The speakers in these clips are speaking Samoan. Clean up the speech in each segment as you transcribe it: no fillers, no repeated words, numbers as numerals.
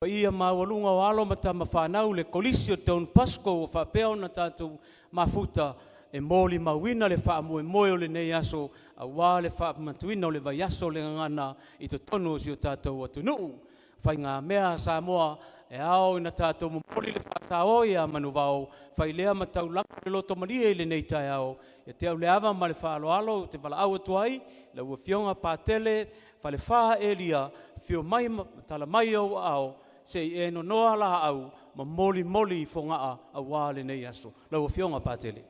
Paia maualuga o alo ma tama fanau le Kolisi o Don Bosco ua faapea ona tatou mafuta e molimauina le faamoemoe o lenei aso aua le faamanatuina o le vaiaso o le gagana i totonu o si o tatou atunuu. Faigamea a Samoa e ao ina tatou momoli le faataoi ia Manuvao, fai lea ma taulaga le loto malie i lenei taeao. E te au le ava ma le faaaloalo ou te valaau atu ai lau Afioga Patele Falefa Elia, afio mai ma tala mai ou aao se i e nonoa laau ma molimoli i fogaa aua lenei aso. Lau Afioga Patele.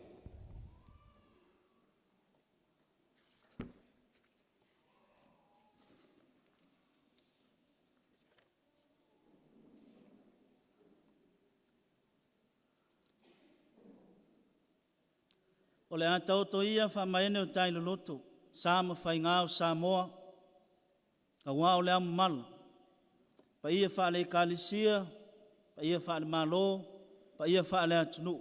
O le a taoto ia faamaene o tai loloto, sa ma faiga o Samoa, aua o le ao mamala, paia faale-Ekalesia, paia faale-Malo, paia faale-atunuu.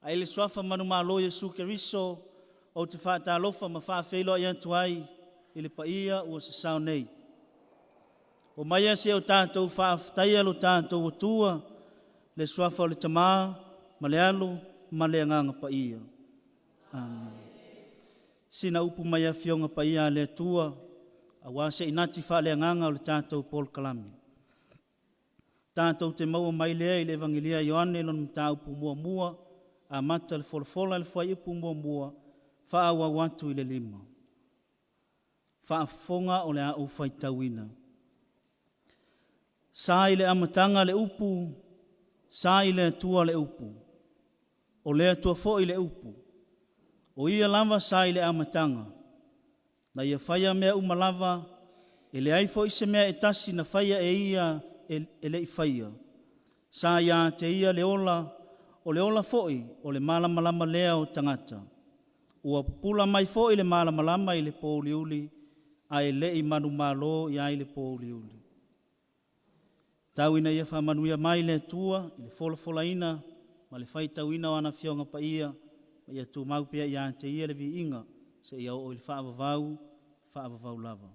Ae i le suafa manumalo o Iesu Keriso, ou te faatalofa ma faafeiloai atu ai i le paia ua sasao nei. Omaia se o tatou faafetaia lo tatou Atua, le suafa o le Tama ma le Alo ma le Agaga Paia. Amen. Sina upu mai Afioga Paia a le Atua, aua se inati faaleagaga o le tatou polokalame. Tatou te maua mai lea i le Evagelia a Ioane lona mataupu muamua, amata le folafola i le fuaiupu 1, faaauau atu i le 5. Faafofoga o le a ou faitauina. Sa i le amataga le upu, sa i le Atua le upu, o le Atua foi le upu. O ia lava sa i le amataga. Na ia faia mea uma lava, e leai foi se mea e tasi na faia e ia e le i faia. Sa ia te ia le ola, o le ola foi o le malamalama lea o tagata. Ua pupula mai foi le malamalama i le pouliuli, ae le i manumalo i ai le pouliuli. Tau ina ia faamanuia mai le Atua i le folafolaina ma le faitauina o ana Afioga Paia, ma ia tumau pea ia te Ia le viiga seia oo i le faavavau, faavavau lava.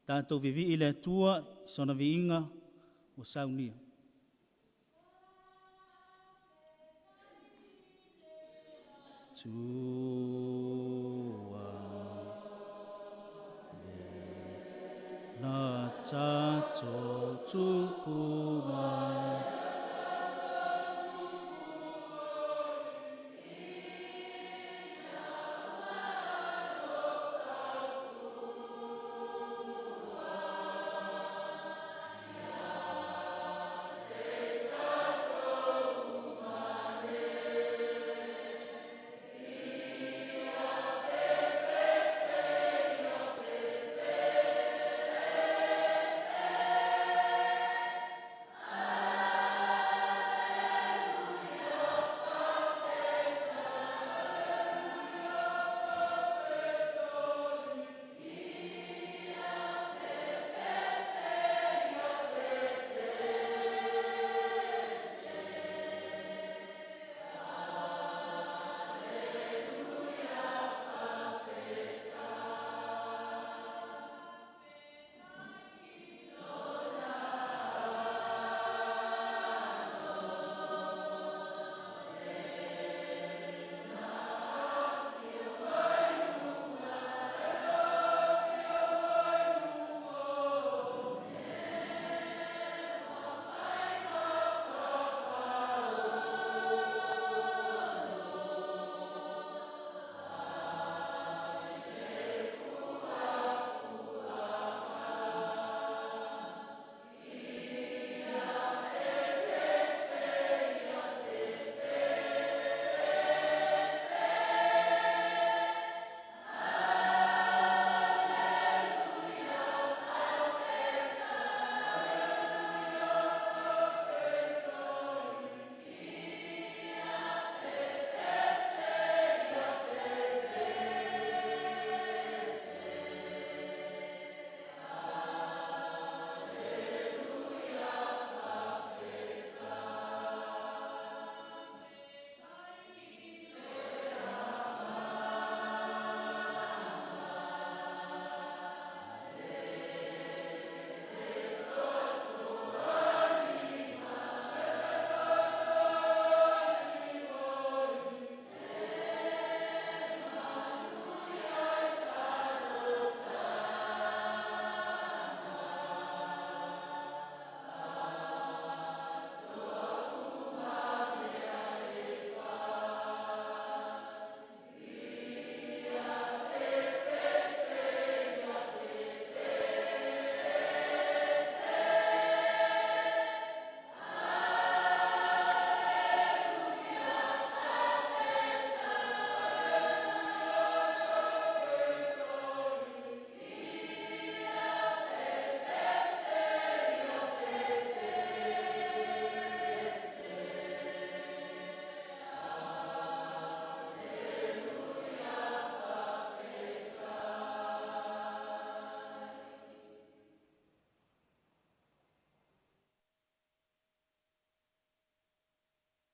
Tatou vivii i le Atua i sona viiga ua saunia. Atua na tatou tupu mai.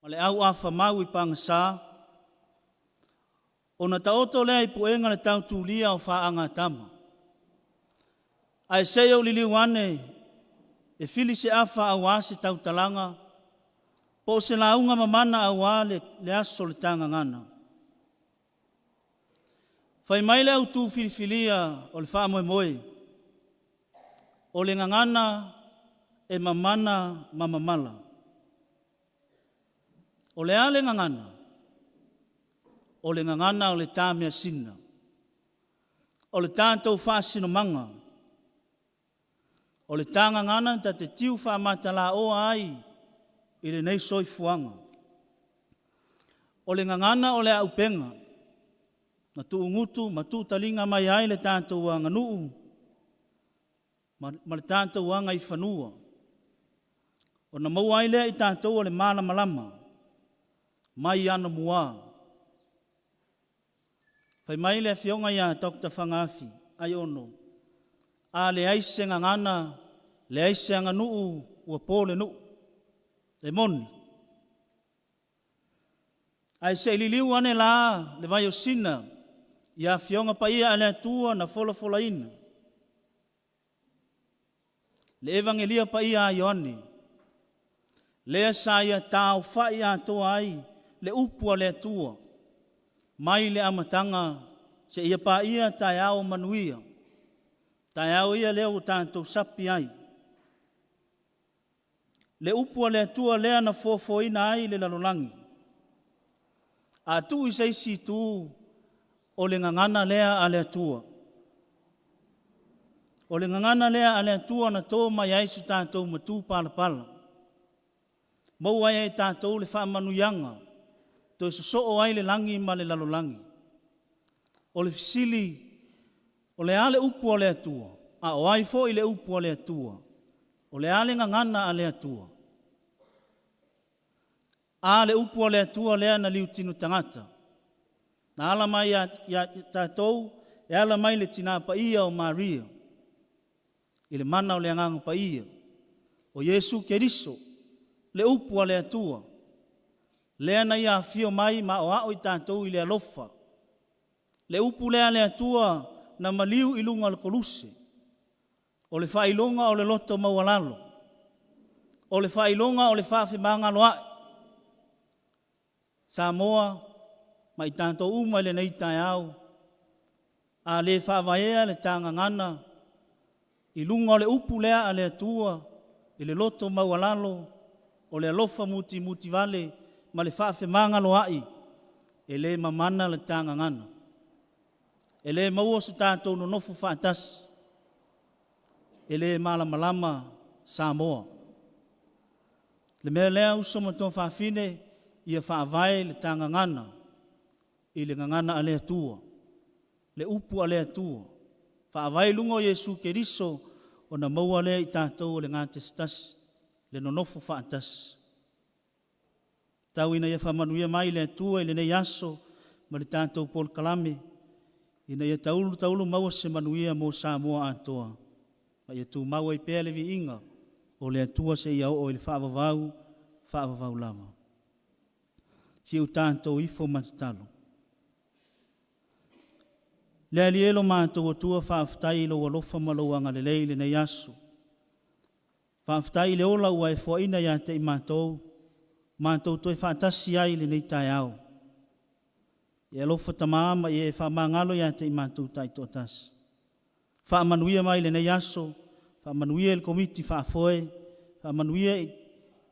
ma le au afamau i pagasa, ona taoto lea i puega le tautulia o faagatama. Ae se i ou liliu ane e fili se afa aua se tautalaga po o se lauga mamana aua le aso o le Tagagana. Fai mai le autu filifilia o le faamoemoe, o le gagana e mamana ma mamala. O le a le gagana? O le gagana o le ta measina, o le tatou faasinomaga, o le ta gagana ta te tiu faamatalaoa ai i lenei soifuaga. O le gagana o le aupega na tuugutu ma tuutaliga mai ai le tatou aganuu ma le tatou agaifanua, ona maua ai lea e i tatou o le malamalama mai anamua. Fai mai le afioga ia Dr. Fagaafi Aiono, a leai se gagana, leai se aganuu, ua po le nuu. E moni. Ae se i liliu ane la le vai o Sina i Afioga Paia a le Atua na folafolaina. Le Evagelia Paia a Ioane, lea sa ia taaofai atoa ai le upu a le Atua, mai le amataga seia paia taeao manuia, taeao ia lea ua tatou sapi ai. Le upu a le Atua lea na fofoina ai le lalolagi. A tuu i se isi itu, o le gagana lea a le Atua. O le gagana lea a le Atua na to mai ai so tatou matupalapala, maua ai e tatou le faamanuiaga, toe sosoo ai le lagi ma le lalolagi. O le fesili, o le a le upu a le Atua? A o ai foi le upu a le Atua? O le a le gagana a le Atua? A le upu a le Atua lea na liutino tagata, na ala mai ia tatou, e ala mai le Tina Paia o Maria, i le mana o le Agaga Paia, o Iesu Keriso, le upu a le Atua, lea na ia afio mai ma aoao i tatou i le alofa. Le upu lea a le Atua na maliu i luga o le koluse, o le faailoga o le loto maualalo, o le faailoga o le faafemagaloai. Samoa ma i tatou uma i lenei taeao, a le faavaea le ta gagana i luga o le upu lea a le Atua i le loto maualalo, o le alofa mutimutivale ma le faafemagaloai, e le mamana le ta gagana. E le maua so tatou nonofo faatasi, e le malamalama Samoa. Le mea lea uso ma tuafafine, ia faavae le ta gagana i le gagana a le Atua, le upu a le Atua. Faavae i luga o Iesu Keriso, ona maua lea e i tatou o le gatasitasi, le nonofo faatasi. Tau ina ia faamanuia mai le Atua i lenei aso ma le tatou polokalame, ina ia taulu taulu maua se manuia mo Samoa atoa, ma ia tumau ai pea le viiga o le Atua seia oo i le faavavau, faavavau lava. Si o tatou ifo ma tatalo. Le Alii e lo matou Atua, faafetai i lou alofa ma lou agalelei i lenei aso. Faafetai i le ola ua e foaina ia te i matou, matou toe faatasi ai i lenei taeao. E alofa tama ma ia e faamagalo ia te i matou taitoatasi. Faamanuia mai lenei aso, faamanuia i le komiti faafoe, faamanuia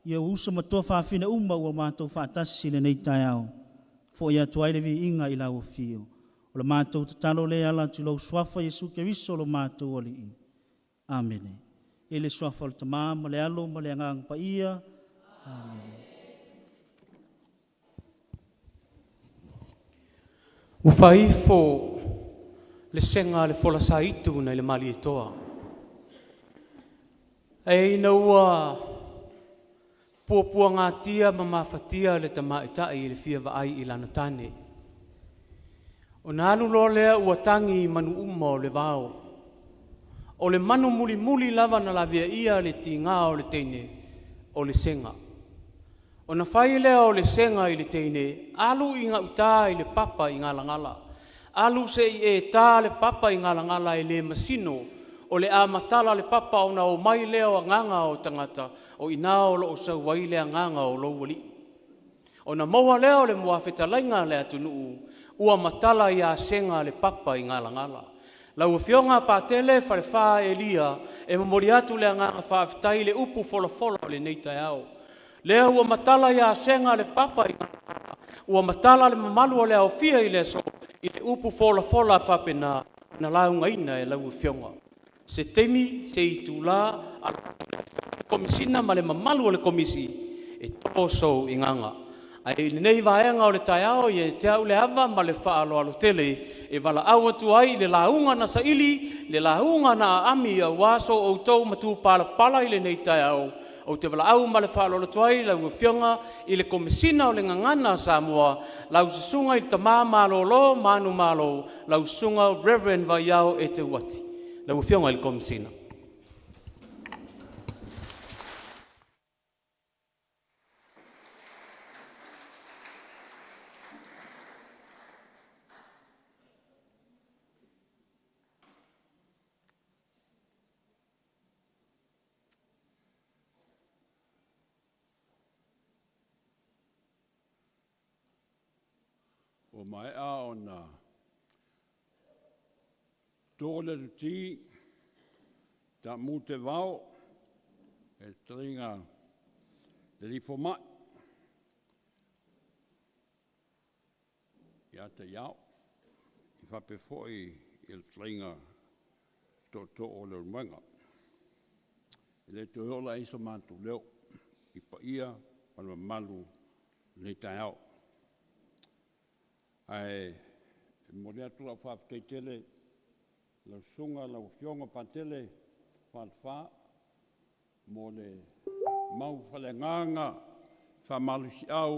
i ou uso ma tuafafine uma ua matou faatasi i lenei taeao. Foi atu ai le viiga i lau afio. O le matou tatalo lea ala atu i lou suafa Iesu Keriso lo matou Alii. Amene. I le suafa o le Tama ma le Alo ma le Agaga Paia. Amene. Ua faaifo le sega a le folasa itu nai le Malietoa. Ae ina ua puapuagatia ma mafatia le tamaitai i le fia vaai i lana tane, ona alu loa lea ua tagi i manu uma o le vao. O le manu mulimuli lava na laveaia le tiga o le teine o le sega. Ona fai lea o le sega i le teine, alu i gauta i le papa i Galagala. Alu se i e ta le papa i Galagala e le masino, o le a matala le papa ona o mai lea o agaga o tagata, o ina o loo sau ai le agaga o lou alii. Ona maua lea o le muafetalaiga a le atunuu, ua matala ia Sega le papa i Galagala. Lau Afioga Patele Falefa Elia, e momoli atu le agaga faafetai i le upu folafola o lenei taeao. Lea ua matala ia Sega le papa i Galagala, ua matala le mamalu o le aofia i le aso, i le upu folafola faapena na laugaina e lau Afioga. Se taimi, se itula, alo atu le Afioga i le Komesina ma le mamalu o le Komisi e to sou igaga. Ae i lenei vaega o le taeao, ia te au le ava ma le faaaloalo tele e valaau atu ai i le lauga na saili, le lauga na aami aua so outou matupalapala i lenei taeao. Ou te valaau ma le faaaloalo atu ai i lau Afioga i le Komesina o le Gagana a Samoa, lau Susuga i le Tama Malolo Manumalo, lau Susuga Reverend Vaiao Eteuati. Lau Afioga i le Komesina. Ua maea ona to le aliti, taamu teevao e le fetalaiga i le alii fomai ia Taiao, e faapea foi i le fetalaiga Tootoo o Leulumoega. E le toe oo la i ai so matou leo i paia ma le mamalu o lenei taeao. Ae momoli atu lau faafetai tele i lau susuga lau Afioga Patele Falefa mo le mau faaleagaga faamalosiau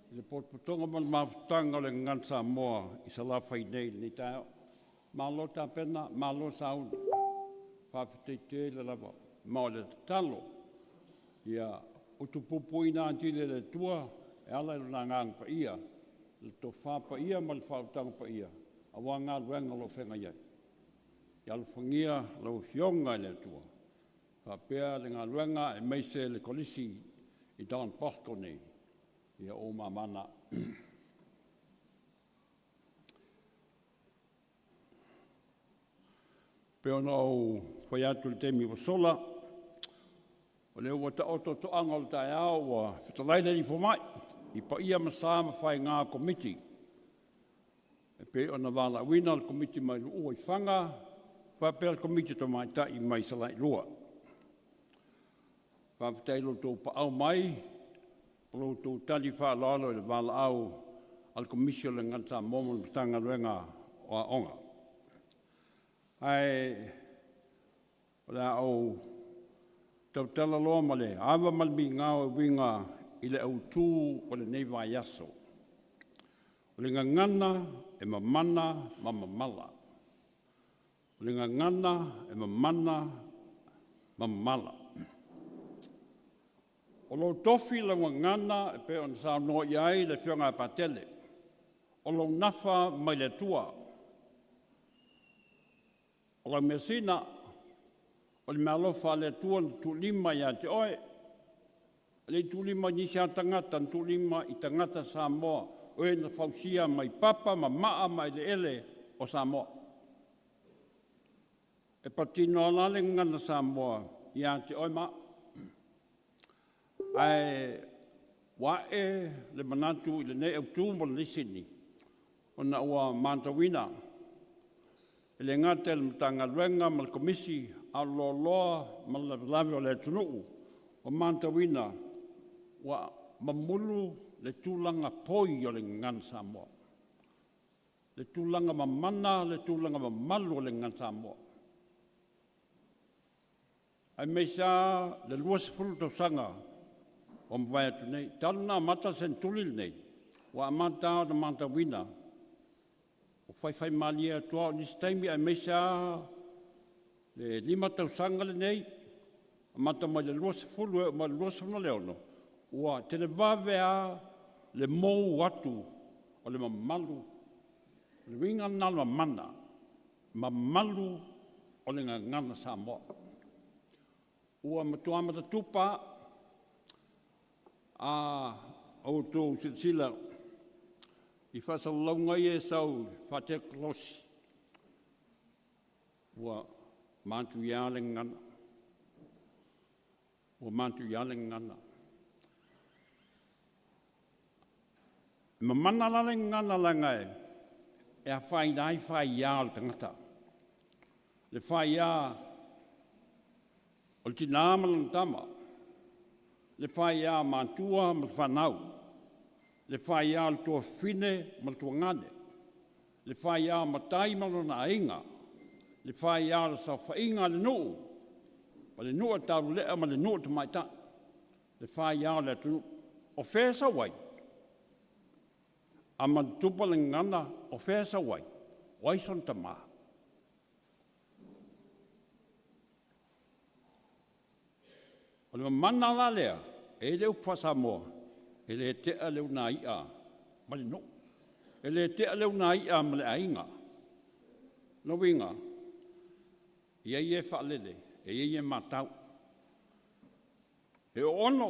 i le potopotoga ma le mafutaga o le Gagana Samoa i Salafai nei i lenei taeao. Malo tapena, malo sauni, faafetai tele lava. Ma o le tatalo, ia utupupuina atili e le Atua e ala i Lona Agaga Paia, le tofa paia ma le faautaga paia aua galuega o lo o feagai ai. Ia alofagia lau Afioga e le Atua faapea le galuega aemaise le Kolisi i Don Bosco nei, ia o ou mama na. E pei ona ou fai atu i le taimi ua sola, o lea ua taoto toaga o le taeao ua fetalai le Alii Fomai i paia ma sa ma faiga o Komiti e pei ona valaauina le Komiti mai Luua i Faga faapea le Komiti Tamaitai mai Salailua. Faafetai i lo outou paau mai ma lo outou tali faaaloalo i le valaau a le Komisi o le Gagana Samoa ma le Matagaluega o Aoga. Ae o le a ou tautala loa ma le ava ma le migao e uiga i le autu o lenei vaiaso. O le gagana e mamana ma mamala. O le gagana e mamana ma mamala. O lou tofi i lau gagana e pei ona saunoa i ai le Afioga ia Patele, o lou nafa mai le Atua. O lau measina, o le meaalofa a le Atua na tuulima ia te oe, e le i tuulima i nisi lava tagata, na tuulima i tagata Samoa, o e na fausia mai papa ma maa ma eleele o Samoa. E patino lava la le gagana Samoa ia te oe ma au. Ae ua ae le manatu i lenei autu ma lenei sini, ona ua matauina, e le gata i le Matagaluega ma le Komisi, a o le loaloa ma le lavelave o le atunuu, ua matauina ua mamulu le tulaga poi o le gagana Samoa, le tulaga mamana, le tulaga mamalu o le gagana Samoa. Aemaise lava le 20 tausaga ua mavae atu nei, talu ona amata le seneturi lenei, ua amata lava ona matauina, ua faifaimalie atu lava o nisi taimi, aemaise lava le 5 tausaga lenei, amata mai le 20 e oo mai le 26, Ua televave lava le mou atu o le mamalu, o le uiga lena o le mamana, mamalu o le gagana Samoa. Ua matua matatupa a outou silasila i faasalalauga ia e sau faatekonolosi, ua matuia le gagana, ua matuia le gagana. E mamana la le gagana leaga e afaina ai faia o le tagata, le faia o le tina ma lana tama, le faia o matua ma fanau, le faia o le tuafafine ma le tuagane, le faia o matai ma lona aiga, le faia o le saofaiga a le nuu, o le nuu e taulelea ma le nuu tamaitai, le faia o le atunuu. O fea e sau ai? A matatupa le gagana, o fea e sau ai? O ai sona tama? O le mamana la lea, e i ai le upu faa-Samoa, e le tea le unai'a ma le nuu, e le tea le unai'a ma le aiga. Lona uiga, e i ai e faalele, e i ai e matau. E oono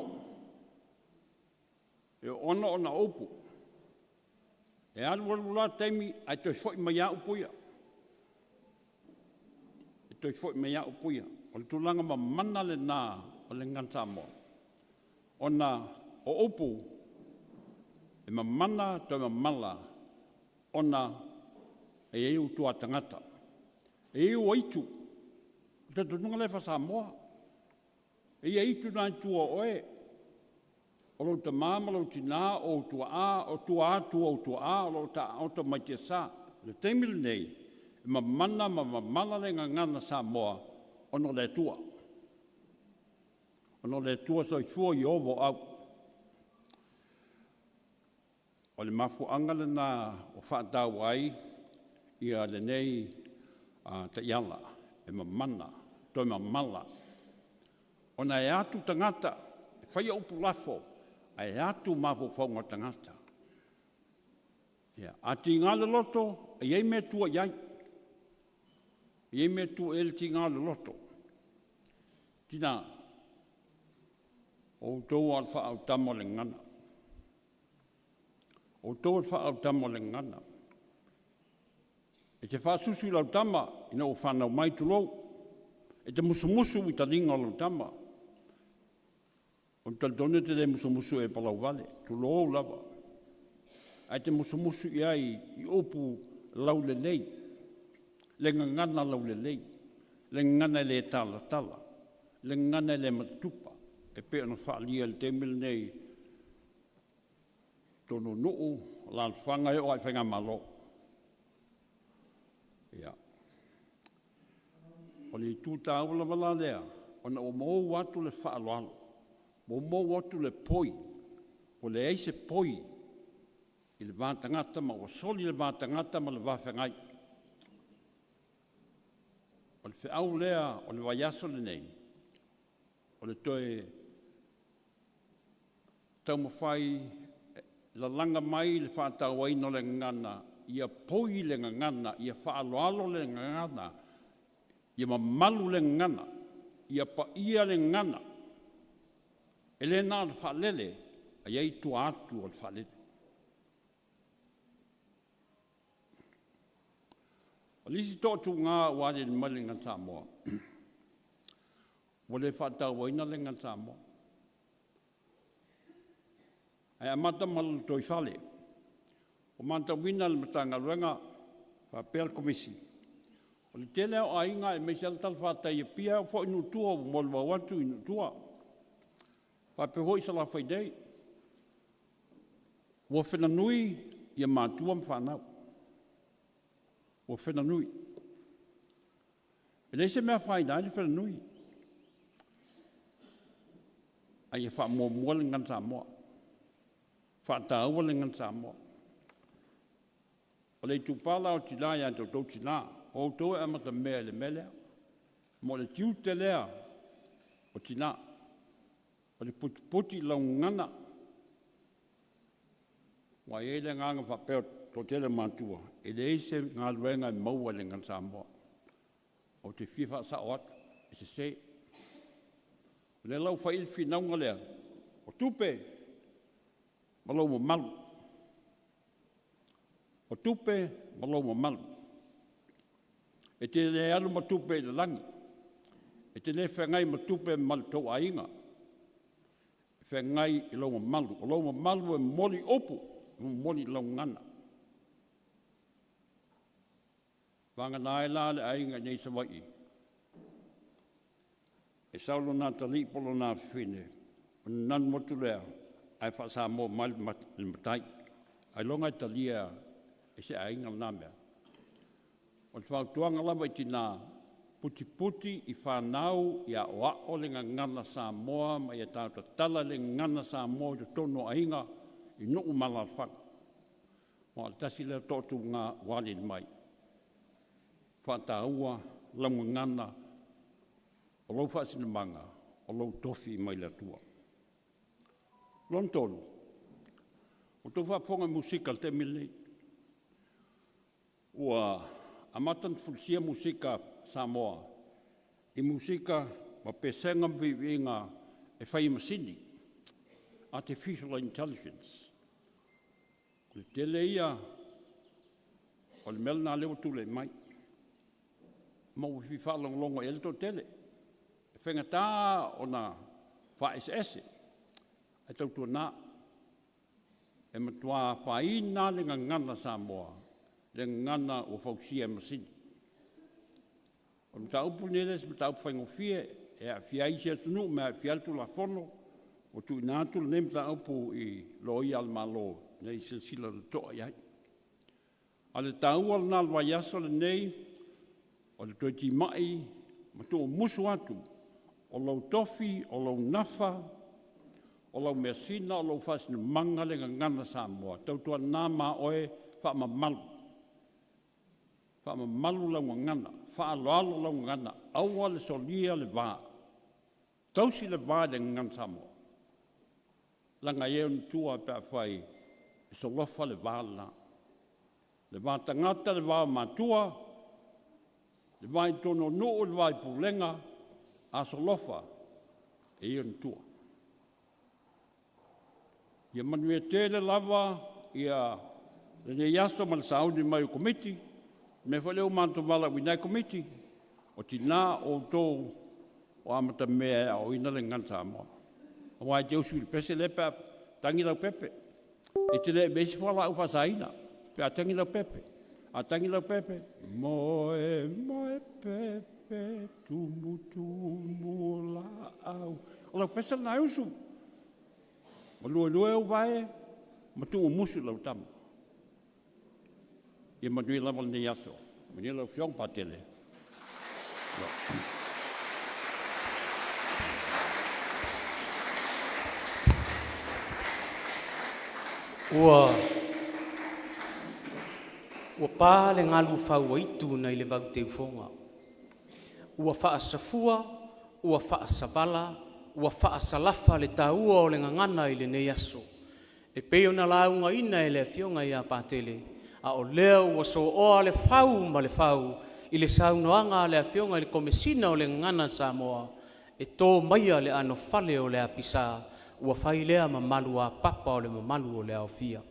ona o upu, e alu alu la taimi ae toe foi mai lava upu ia, e toe foi mai lava upu ia. O le tulaga mamana lena o le gagana Samoa, ona o upu e mamana toe mamala ona e i ai utua tagata, e i ai uaitu. O le talitonuga lea faa-Samoa, e i ai aitu na i tua o oe, o lou tama ma lou tina, o ou tuaa, o tua atu o ou tuaa o lo o taooto mai tiasa. O le taimi lenei, e mamana ma mamala le gagana Samoa ona o le Atua, ona o le Atua Soifua Ieova o Au. O le mafuaaga lena ua faataua ai ia lenei taiala e mamana, toe mamala, ona e atu tagata e faia upu lafo, ae atu mafaufauga o tagata. Ia, a tiga le loto, e i ai mea e tua i ai, e i ai mea e tua i ai le tiga o le loto. Tina, o outou o le faaautama o le gagana, o outou o le faaautama o le gagana. E te faasusu i lau tama ina ua fanau mai, tulou, e te musumusu i taliga o lau tama. Ou te talitonu e te le musumusu i ai palauvale, tulou lava, ae te musumusu i ai i upu laulelei, le gagana laulelei, le gagana e le talatala, le gagana e le matatupa, e pei ona faaalia i le taimi lenei totonu o nuu, alaalafaga e oo lava i faigamalo. Ia, o le itu taua lava la lea, ona ua mou atu le faaaloalo, ua mou atu le poi, ua leai se poi i le va tagata ma ua soli le va tagata ma le va feagai. O le feau lea o le vaiaso lenei, o le toe taumafai e lalaga mai le faatauaina o le gagana, ia poi le gagana, ia faaaloalo le gagana, ia mamalu le gagana, ia paia le gagana. E le na o le faalele, ae i ai tua atu o le faalele. O le isi toatuga ua aliali mai i le Gagana Samoa, ua le faatauaina le Gagana Samoa, ae amata ma le lotoifale. Ua matauina e le Matagaluega faapea le Komisi, o le tele lava o aiga aemaise lava le talafatai i Apia, e oo foi i nuu i tua ua molimau atu i nuu i tua, faapea foi Salafai nei, ua fenanui matua ma fanau, ua fenanui. E leai se mea e afaina ai le fenanui, a ia faamuamua le Gagana Samoa, faataua le Gagana Samoa. O le itupa la o tina ia te outou tina, o outou e amatamea i le mea lea, ma o le tiute lea o tina. O le putiputi i lau gagana, ua i ai le agaga faapea o le toatele o matua, e leai se galuega e maua i le gagana Samoa. Ou te fia faasao atu, e sese. O lea la ua fai i ai le finauga lea, o tupe ma lou mamalu. O tupe ma lou mamalu. E te le alu ma tupe i le lagi, e te le feagai ma tupe ma le tou aiga, e feagai i lou mamalu. O lou mamalu e momoli upu, e momoli i lau gagana. Vagana ai la le aiga i nei i Savaii, e sau lona atalii po o lona afafine, ona nanu atu lea ae faa-Samoa mai le matai. Ailoga e talia e se aiga lena mea? O le fautuaga lava i tina, putiputi i fanau ia aoao le gagana Samoa ma ia tautatala le gagana Samoa i totonu o aiga i nuu ma alaalafaga. Aua o le tasi lea toatuga ua aliali mai, faataua lau gagana, o lou faasinomaga, o lou tofi mai le Atua. Lona tolu, ua outou faafofoga i musika i le taimi lenei, ua amata ona fulisia musika Samoa i musika ma pesega ma viiviiga e fai e masini, artificial intelligence. O le tele ia o le mea lena lea ua tulai mai, ma ua fia faalogologo i ai le toatele. E faigata ona faaeseese, ae tautuana, e matua afaina lava le gagana Samoa, le gagana ua fausia e masini. O le mataupu lenei e le o se mataupu faigofie, e aafia ai isi atunuu ma e aafia ai le Tulafono. Ua tuuina atu lenei mataupu i loia a le Malo ina ia silasila totoa i ai. A o le taua lena o le vaiaso lenei, o le toe timai ma tuumusu atu o lou tofi, o lou nafa, o lau measina, o lou faasinomaga le gagana Samoa, tautuana ma oe faamamalu, faamamalu lau gagana, faaaloalo lau gagana, aua le solia le va, tausi le va i le gagana Samoa, leaga e i ai ona tua pe afai e solofa le va lena. Le va tagata, le va o matua, le va i totonu o nuu, le va i pulega, a solofa, e i ai ona tua. Ia manuia tele lava ia lenei aso ma le sauni mai o Komiti. O le mea foi lea ua matou valaauina ai Komiti, o tina o outou o amatamea e aoaoina le gagana Samoa, aua e te usu i le pese lea pe a tagi lau pepe. E te le avea se fualaau faasaina pe a tagi lau pepe. A tagi lau pepe, moe moe pepe tumutumu laau. O lau pese lena e usu, ma luelue ou vae ma tuumusu i lau tama. Ia manuia lava lenei aso. Manuia lau Afioga Patele. Ua ua pa le galu fauaitu nai le Vauteufoga, ua faasafua, ua faasavala, ua faasalafa le taua o le gagana i lenei aso. E pei ona laugaina e le Afioga ia Patele, a o lea ua sooa le fau ma le fau i le saunoaga a le Afioga i le Komesina o le Gagana Samoa, e to maia le anofale o le apisa, ua fai lea ma maluapapa o le mamalu o le aofia.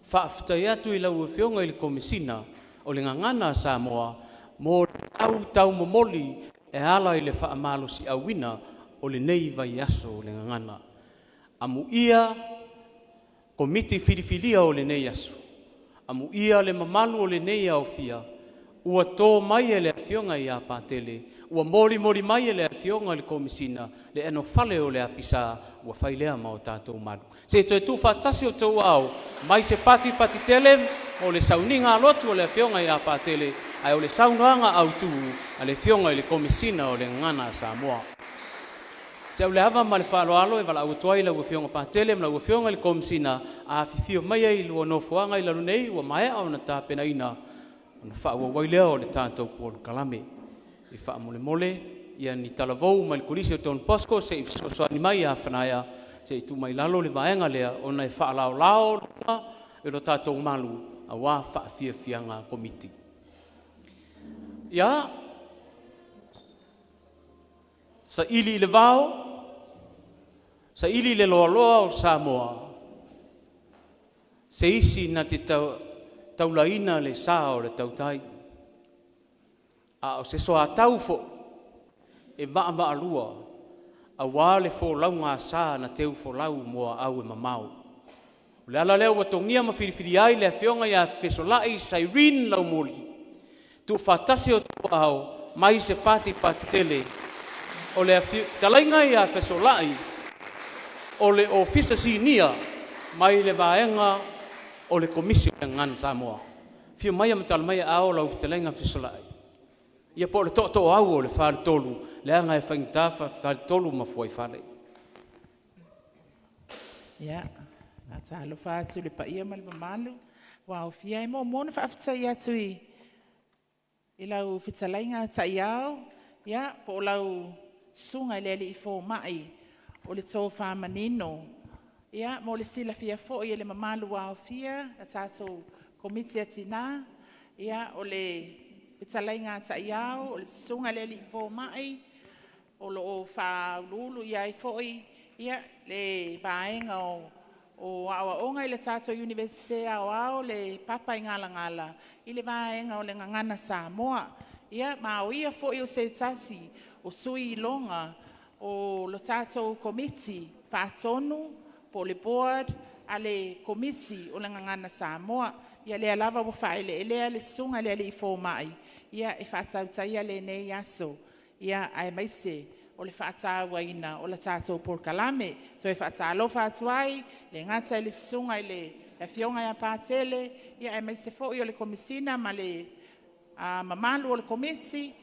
Faafetai atu i lau Afioga i le Komesina o le Gagana a Samoa mo le au taumomoli e ala i le faamalosiauina o lenei vaiaso o le Gagana. Amuia Komiti filifilia o lenei aso, amuia le mamalu o lenei aofia, ua to mai e le Afioga ia Patele, ua molimoli mai e le Afioga i le Komesina le anofale o le apisa, ua fai lea ma o tatou malu. Se i toe tuufaatasi o outou aao mai se pati pati tele mo le sauniga alotu a le Afioga ia Patele, ae o le saunoaga autu a le Afioga i le Komesina o le Gagana a Samoa. Se au le ava ma le faaaloalo e valaau atu ai i lau Afioga Patele ma lau Afioga i le Komesina, afifio maia i lua nofoaga i lalo nei, ua maea ona tapenaina ona faaauau ai lea o le tatou polokalame. E faamolemole. ia ni talavou mai le Kolisi o Don Bosco se'i fesoasoani mai ia Fanaea se'i tuu mai lalo le vaega lea ona e faalaolao luga e lo tatou malu auā faafiafiaga Komiti. Ia, saili i le vao, saili i le loaloa o Samoa, se isi na te taulaina le sa o le tautai, a o se soatau foi e vaavaalua auā le folauga sa na teufolau mo aau e mamao. O le ala lea ua togia ma filifilia ai le Afioga ia Fesola'i Syrene Laumoli, tuufaatasi o aao mai se Pati Patitele. O le fetalaiga ia Fesola'i o le Ofisa Sinia mai le vaega o le Komisi o le Gagana Samoa. Afio maia ma tala mai aao lau fetalaiga Fesola'i. Ia po o le tootooau o le Faletolu, leaga e faigata Faletolu ma Fuaifale. Ia, faatalofa atu i le paia ma le mamalu ua aofia. E muamua ona faafetai atu i lau fetalaiga Taiao po o lau Susuga i le Alii Fomai o le tofa manino. Ia, mo le silafia foi e le mamalu ua aofia le tatou Komiti a Tina, o le fetalaiga a Taiao o le Susuga i le Alii Fomai o lo o faauluulu i ai foi le vaega o aoaoga i le tatou Iunivesite Aoao le Papaigalagala i le vaega o le Gagana Samoa. Ia ma o ia foi o se tasi o sui iloga o le tatou Komiti Faatonu po o le Board a le Komisi o le Gagana Samoa. Ia lea lava ua faaleelea le Susuga i le Alii Fomai e faatautaia lenei aso, aemaise o le faatauaina o le tatou polokalame. E toe faatalofa atu ai, e le gata i le Susuga i le Afioga ia Patele, aemaise foi o le Komesina ma le mamalu o le Komisi,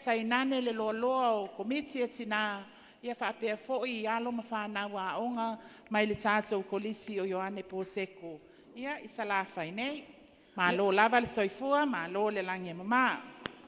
tainane le loaloa o Komiti a Tina, faapea foi alo ma fanau aoga mai le tatou Kolisi o Ioane Poseko i Salafai nei. Malo lava le soifua malo le lagi e mama.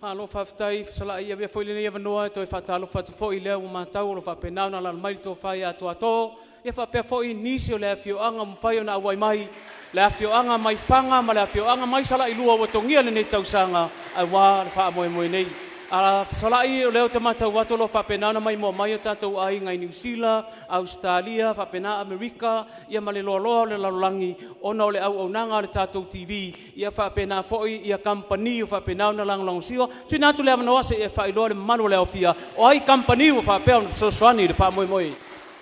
Malo faafetai Fesolai. E avea foi lenei avanoa e toe faatalofa atu foi, lea ua matau o lo o faapena ona alaala mai le tofa ia Atoato, ia faapea foi nisi o le afioaga ua mafai ona auai mai, le afioaga mai Faga ma le afioaga mai Salailua ua togia lenei tausaga aua le faamoemoe nei. Fesolai, o lea ou te matau atu o lo o faapena ona maimoa mai o tatou aiga i Niu Sila, Ausetalia, faapena Amerika ia ma le loaloa o le lalolagi ona o le auaunaga a le tatou TV, ia faapena foi kamupani ua faapena ona lagolagosua. Tuuina atu le avanoa se i e faailoa i le mamalu o le aofia o ai kamupani ua faapea ona fesoasoani i le faamoemoe.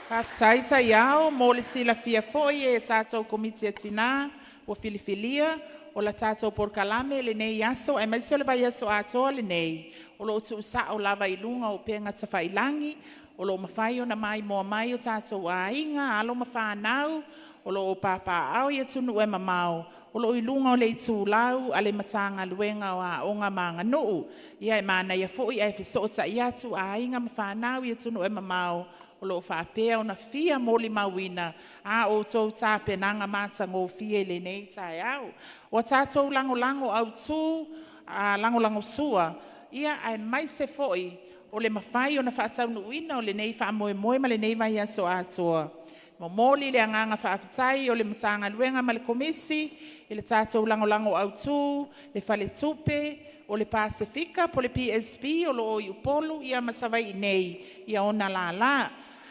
Faafetai Taiao. Mo le silafia foi e tatou Komiti a Tina ua filifilia, o le tatou polokalame i lenei aso aemaise o le vaiaso atoa lenei, o lo o tuusao lava i luga o upega tafailagi o lo o mafai ona maimoa mai o tatou aiga, alo ma fanau o lo o papaaao i atunuu e mamao, o lo o i luga o le itulau a le Matagaluega o Aoga ma Aganuu. Ia e manaia foi ae fesootai atu aiga ma fanau i atunuu e mamao o lo o faapea ona fia molimauina a outou tapenaga matagofie i lenei taeao. O a tatou lagolago autu, lagolagosua aemaise foi o le mafai ona faataunuuina o lenei faamoemoe ma lenei vaiaso atoa, e momoli le agaga faafetai o le Matagaluega ma le Komisi i le tatou lagolago autu, le Faletupe o le Pasefika po o le PSB o lo o i Upolu ma Savaii nei i ona lala.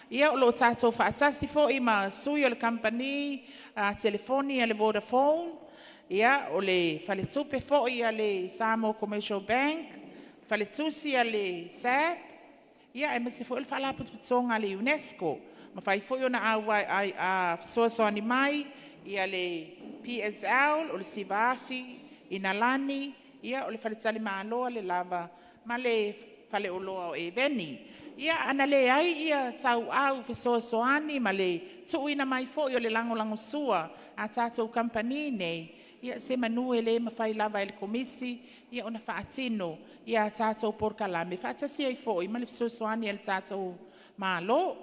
Ia o lo o tatou faatasi foi ma sui o le Kamupani Telefoni a le Vodafone, o le Faletupe foi a le Samoa Commercial Bank, Faletusi a le SABB, aemaise foi o le Faalapotopotoga a le UNESCO. Ua mafai foi ona fesoasoani mai le PSL, o le Siva Afi, Inalani, o le faletalimalo a le Lava ma le Faleoloa o Eveni. Ia, ana leai tauau fesoasoani ma le tuuina mai foi o le lagolagosua a tatou kamupani nei, ia semanu e le mafai lava e le Komisi ona faatino a tatou polokalame faatasi ai foi ma le fesoasoani a le tatou Malo.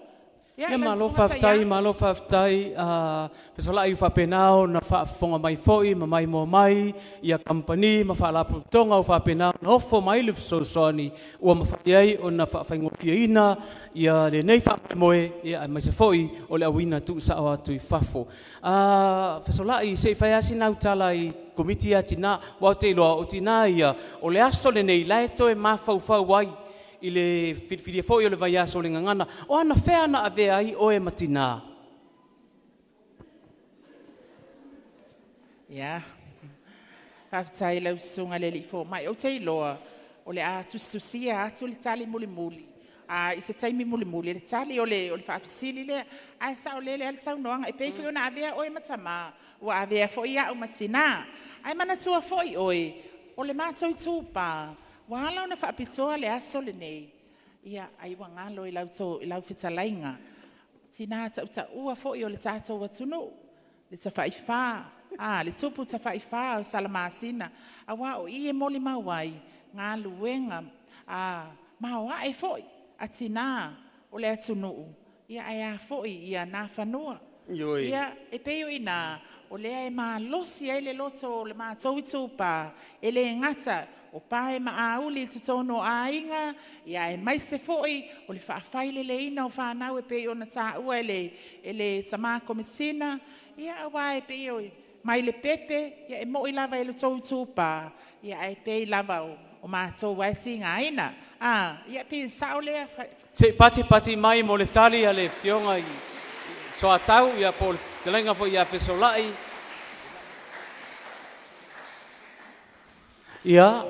Ia, Ia lau malo susuga faafetai, Taiao. malo faafetai a Fesolai ua faapena ona faafofoga mai foi ma maimoa mai ia kamupani ma faalapotopotoga ua faapena ona ofo mai le fesoasoani ua mafai ai ona faafaigofieina ia lenei faamoemoe ia aemaise foi o le auina tuusao atu i fafo. A Fesolai, se i fai lava sina au tala i Komiti ia a Tina, aua ou te iloa o tina ia, o le aso lenei la e toe mafaufau ai i le filifilia foi o le vaiaso o le Gagana. O anafea na avea ai oe ma tina? Ia, faafetai i lau susuga i le alii fomai. Ou te iloa o le a tusitusia atu le tali mulimuli i se taimi mulimuli, le tali o le faafesili lea. Ae saolele lava le saunoaga, e pei foi ona avea oe ma tama, ua avea foi au ma tina. Ae manatua foi oe, o le matou itupa, ua ala ona faapitoa le aso lenei, ia ai ua galo i lau fetalaiga, tina tautaua foi o le tatou atunuu, le Tafaifa, le Tupu Tafaifa o Salamasina, aua o i e molimau ai galuega maoae foi a tina o le atunuu, ae a foi Nafanua. Ioe. Ia, e pei o i ina o lea e malosi ai le loto o le matou itupa, e le gata o pae ma auli i totonu o aiga, aemaise foi o le faafaileleina o fanau e pei ona taua e le tama Komesina. Ia aua e pei mai le pepe, e moni lava i le tou itupa, ae pei lava o matou e tigaina. Ia pei e sao lea? Se i patipati mai mo le tali a le Afioga i Soatau ia po o le fetalaiga foi ia Fesolai. Ia,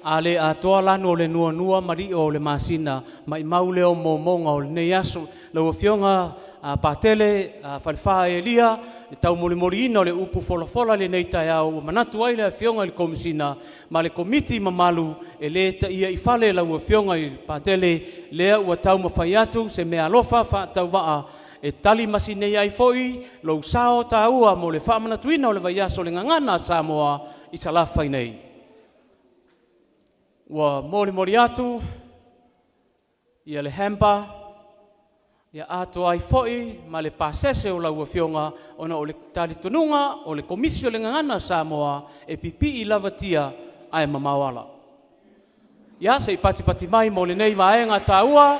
a le atoa lanu o le nuanua ma li'o o le masina, maimau lea o momoga o lenei aso. Lau Afioga a Patele a Falefa Elia, le taumolimoliina o le upu folafola i lenei taeao ua manatu ai le Afioga i le Komesina ma le Komiti mamalu e le taia i fale lau Afioga i le Patele, lea ua taumafai atu se meaalofa faatauvaa e tali masini ai foi lou sao taua mo le faamanatuina o le vaiaso o le Gagana a Samoa i Salafai nei. Ua molimoli atu ia le hamper ia atoa ai foi ma le pasese o lau Afioga ona o le talitonuga o le Komisi o le Gagana a Samoa e pipii lava tia ae mamao ala. Ia, se i patipati mai mo lenei vaega taua.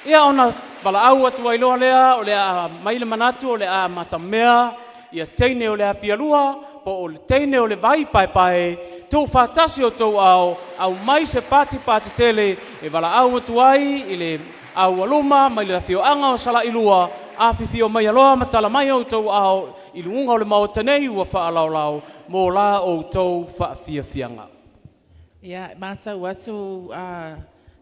Ia ona valaau atu ai loa lea, o le a mai le manatu o le a matamea ia teine o le Apialua po o le teine o le Vai Paepae, tuufaatasi o outou ao, aumai se patipati tele e valaau atu ai i le aualuma mai le afioaga o Salailua, afifio mai aloa ma tala mai outou ao i luga o le maota nei ua faalaolao mo la outou faafiafiaga. Ia, e matau atu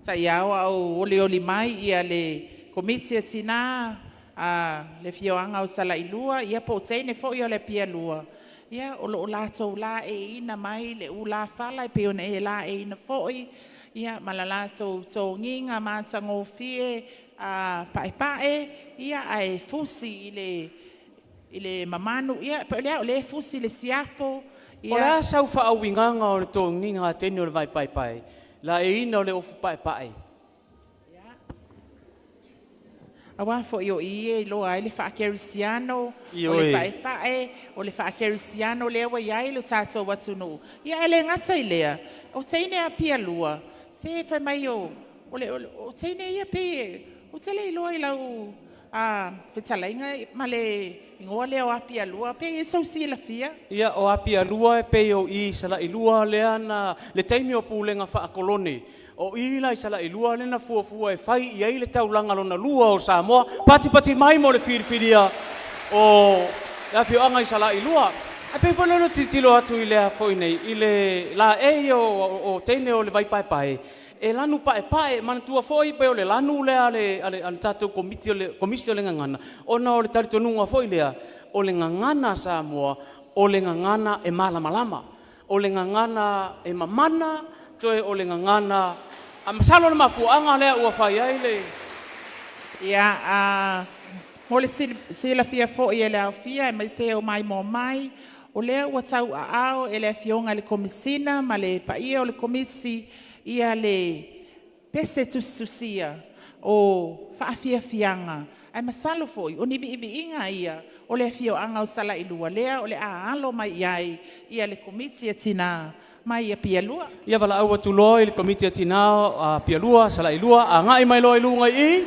Taiao a o olioli mai le Komiti a Tina a le afioaga o Salailua, ia po o teine foi o le Apialua, ia o lo o latou laeiina mai le ulafala e pei ona e laeiina foi, ia ma le latou togiga matagofie paepae, ae fusi i le mamanu. Ia po o le a, o lea e fusi i le siapo. O le a sau faauigaga o le togiga a teine o le Vai Paepae? Laeiina o le ofu paepae. Aua foi o i e iloa ai le faakerisiano, o le paepae, o le faakerisiano lea ua i ai lo tatou atunuu. Ia ae le gata i lea, o teine Apialua, se fai mai o teine ia pei ou te le iloa i lau fetalaiga ma le igoa lea o Apialua, pe i ai sou silafia? Ia, o Apialua e pei o i i Salailua lea na, le taimi o pulega faakolone, o i la i Salailua lea na fuafua e fai i ai le taulaga lona lua o Samoa, patipati mai mo le filifilia o le afioaga i Salailua. Ae pei foi lea o le tilotilo atu i le foi nei, i le laei o teine o le Vai Paepae, e lanu paepae, manatua foi pei o le lanu lea a le tatou Komiti o le Komisi o le Gagana, ona o le talitonuga foi lea, o le gagana a Samoa, o le gagana e malamalama, o le gagana e mamana, toe o le gagana, a masalo le mafuaaga lea ua fai ai le. Ia, mo le silafia foi e le aofia aemaise o maimoa mai, o lea ua tauaao e le Afioga i le Komesina ma le paia o le Komisi le pese tusitusia. o faafiafiaga, ae masalo foi o ni viiviiga ia o le afioaga o Salailua lea o le a alo mai i ai ia le Komiti a Tina mai Apia Lua. Ia valaau atu loa i le Komiti a Tina a Apia Salailua, agai mai loa i luga i i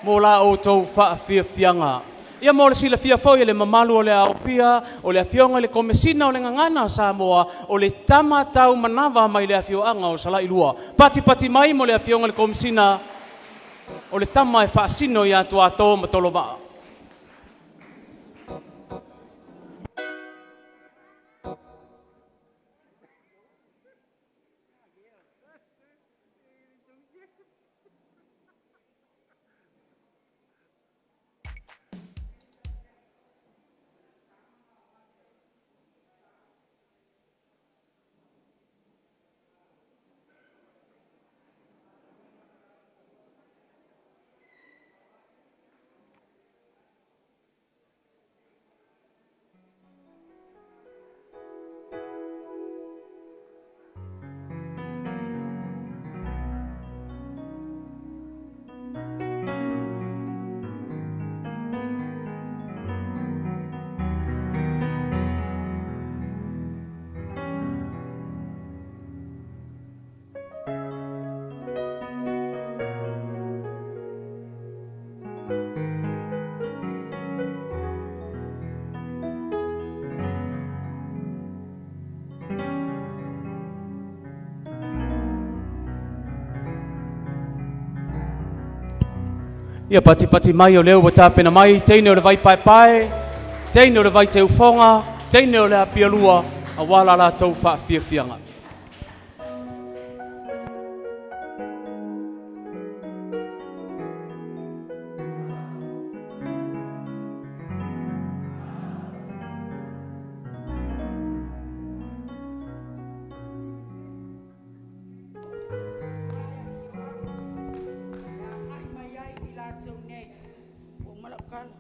mo la outou faafiafiaga. Ia mo le silafia foi e le mamalu o le aofia o le afioga i le Komesina o le Gagana a Samoa, o le tama tau manava mai le afioaga o Salailua. Patipati mai mo le afioga i le Komesina o le tama e faasino ia Tuato ma Tolovaa. Ia patipati mai o lea ua tapena mai teine o le vai paepae, teine o le vai teufoga, teine o le Apia auā la latou faafiafiaga. Mai ai i latou nei. Ua uma lau tala.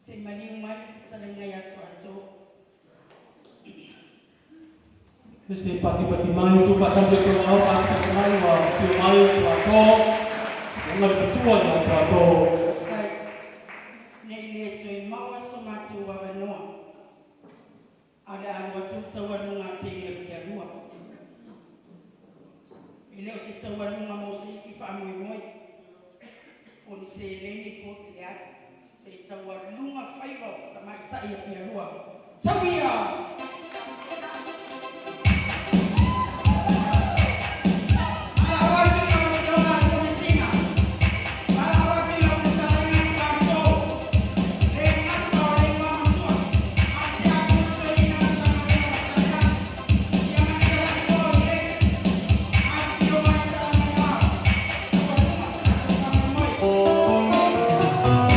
Se i maliu mai le fetalaiga ia Toato. Se patipati mai, tuufaatasi le tou aao patipati mai, ua afio mai Toato, luga le matua ia Toato. Faafetai. Ne i le toe maua so matou avanoa, ae o le a alu atu le taualuga a teine o Pialua. E le o se taualuga mo se isi faamoemoe, po o ni seleni po o leai. Se i taualuga faiva o tamaitai o Pialua. Tau ia! Valaau atu i lau Afioga i le Komesina, valaau atu i lau fetalaiga Toato, le gata o le Igoamatua, a o le Tiakono Toeaina o le Matagaluega o Faleaoga, ia ma le Talaipoa o i ai, afifio mai tala mai ao, taualuga so tatou faamoemoe.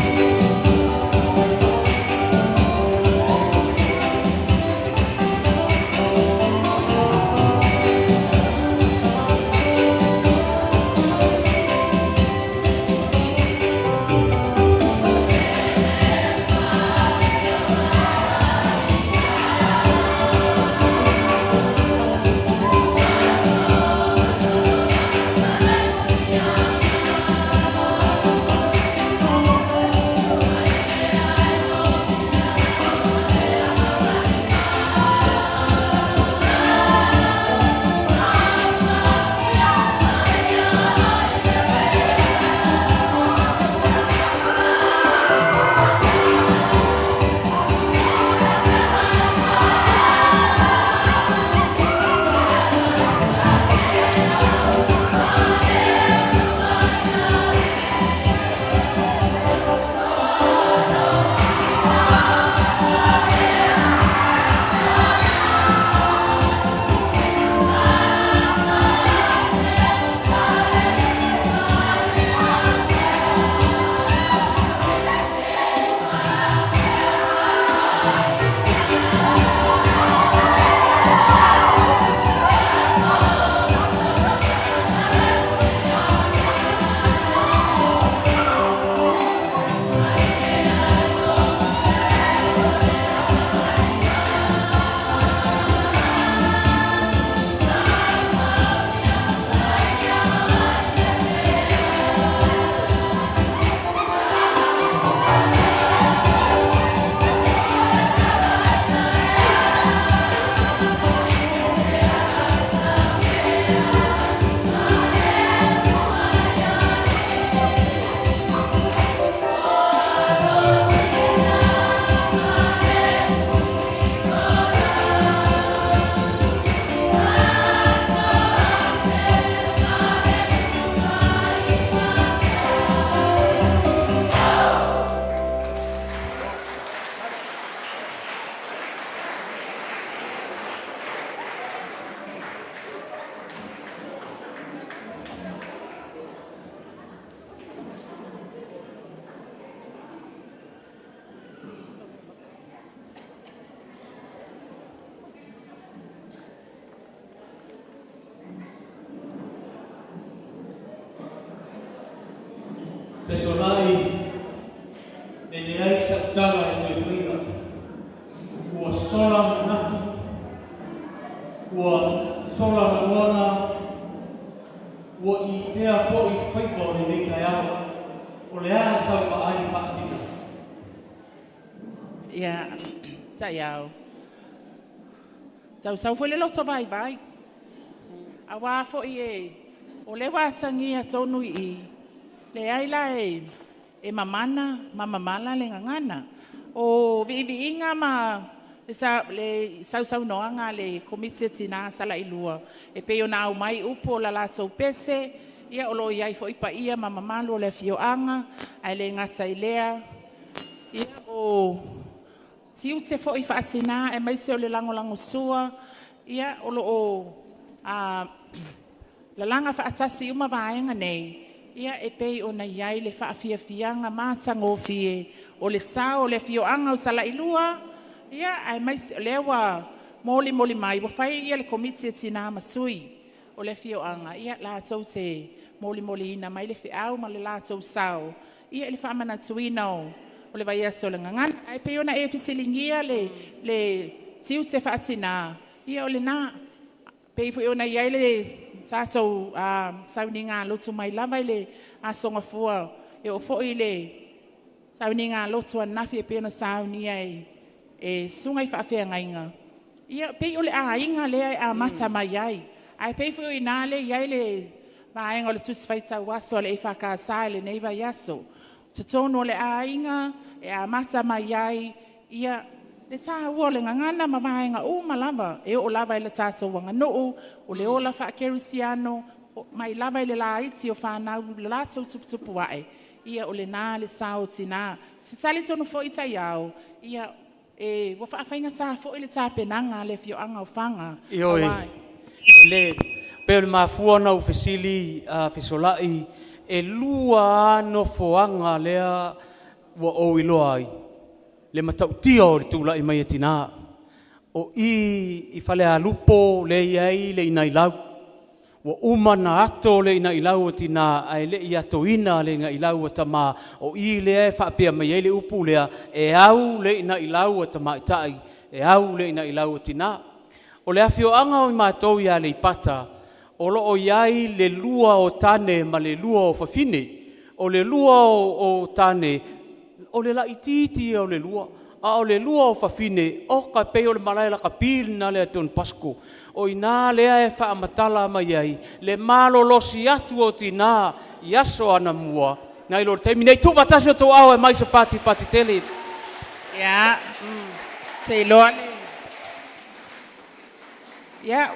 Fesolai, e leai sau tala e toe faia. Ua sola manatu, ua sola lagona, ua itea foi faiva o lenei taeao. O le a sau vaai faatina? Ia, taiao. Tausau foi le loto vaivai. Auā foi e o lea ua atagia tonu i i, leai la e e mamana ma mamala le gagana. O viiviiga ma le, sa, le sausaunoaga a le Komiti a Tina Salailua e pei ona aumai upu o la latou pese, ia o lo o i ai foi paia ma mamalu o le afioaga, ae le gata i lea, ia o tiute foi faatina aemaise o le lagolagosua, ia o lo o lalaga faatasi uma vaega nei, ia e pei ona i ai le faafiafiaga matagofie o le sao o le afioaga o Salailua, ia aemaise o lea ua molimoli mai ua fai le Komiti a Tina ma Sui o le afioaga, ia latou te molimoliina mai le feau ma le latou sao ia i le faamanatuina o o le vaiaso o le gagana. Ae pei ona e fesiligia le tiute faatinā, ia o lena. Pei foi ona i ai le tatou sauniga lotu mai lava i le Aso Gafua, e oo foi i le sauniga lotu ananafi e pei ona saunia e susuga i faafeagaiga, ia pei o le aiga lea e amata mai ai. Ae pei foi o i ina lea e i ai le vaega o le Tusi Faitau Aso a le EFKS i lenei vaiaso. O totonu o le aiga e amata mai ai le taua o le gagana ma vaega uma lava e oo lava i le tatou aganuu, o le ola faakerisiano, mai lava i le laiti o fanau i le latou tuputupu ae, ia o lena le sao o tina. Ou te talitonu foi Taiao, ua faafaigata foi le tapenaga a le afioaga o Faga. Ioe, e pei o le mafua ona ou fesili Fesolai, e 2 lava nofoaga lea ua ou iloa ai le matautia o le tulai mai e tinā. O i i Falealupo lea e i ai le inailau, ua uma ona ato le inailau a tina ae le i atoina le inailau a tama. O i lea e faapea mai ai le upu lea, e au le inailau a tamaitai, e au le inailau a tina. O le afioaga o i matou i Aleipata, o lo o i ai le 2 o tane ma le 2 o fafine. O le 2 o tane, o le laitiiti ia o le 2, a o le 2 o fafine, oka e pei o le malae lakapi lena a Don Bosco. O i ina lea e faamatala mai ai le malolosi atu o tina i aso anamua nai lo le taimi nei. Tuufaatasi o outou aao e aumai se patipati tele. Ia, te iloa le... Ia,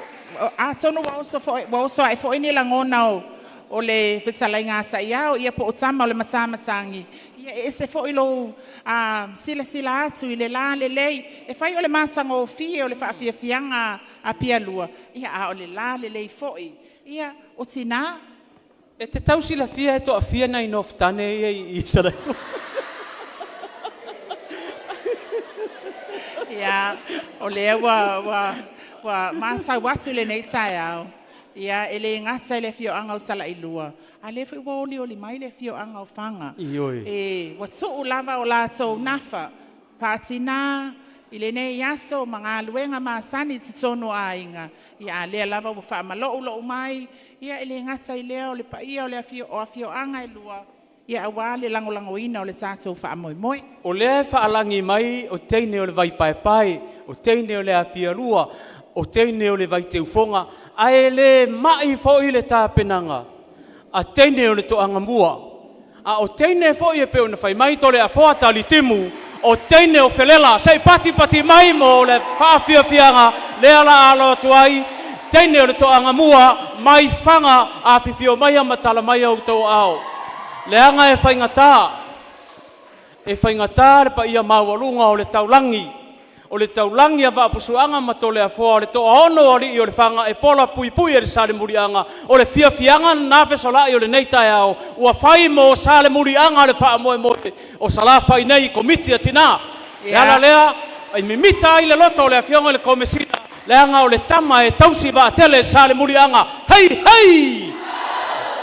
atonu ua oso ae foi ni lagona o le fetalaiga a Taiao ia po o Tama o le Matamatagi, ia e ese foi lou silasila atu i le lalelei. E fai o le matagofie o le faafiafiaga a Apia 2, a o le lalelei foi o tina. E te tau silafia e toafia nai nofotane ia i Salaia? Ia, o lea ua matau atu i lenei taeao, e le gata i le afioaga o Salailua, a o lea foi ua olioli mai le afioaga o Faga. Ioe. Ua tuu lava o latou nafa faa-tina i lenei aso ma galuega masani i totonu o aiga, a o lea lava ua faamaloulou mai. E le gata i lea o le paia o afioaga e lua, aua le lagolagoina o le tatou faamoemoe. O lea e faalagi mai o teine o le Vaipaepae, o teine o le Apialua, o teine o le Vaiteufoga, ae le mai foi le tapenaga a teine o le Toagamua. A o teine foi e pei ona fai mai Toleafoa Talitimu, o teine o Felela. Se i patipati mai mo le faafiafiaga lea la alo atu ai teine o le Toagamua mai Faga, afifio maia ma tala mai outou aao. Leaga e faigata, e faigata le paia maualuga o le taulagi, o le taulagi a Vaafusuaga ma Toleafoa, o le toaono o alii o le Faga e pola puipui e le Salemuliaga. O le fiafiaga lena Fesolai o lenei taeao ua fai mo Salemuliaga le faamoemoe o Salafai nei i Komiti a Tina. E ala lea e mimita ai le loto o le afioga i le Komesina, leaga o le tama e tausi vaatele Salemuliaga. Hei hei!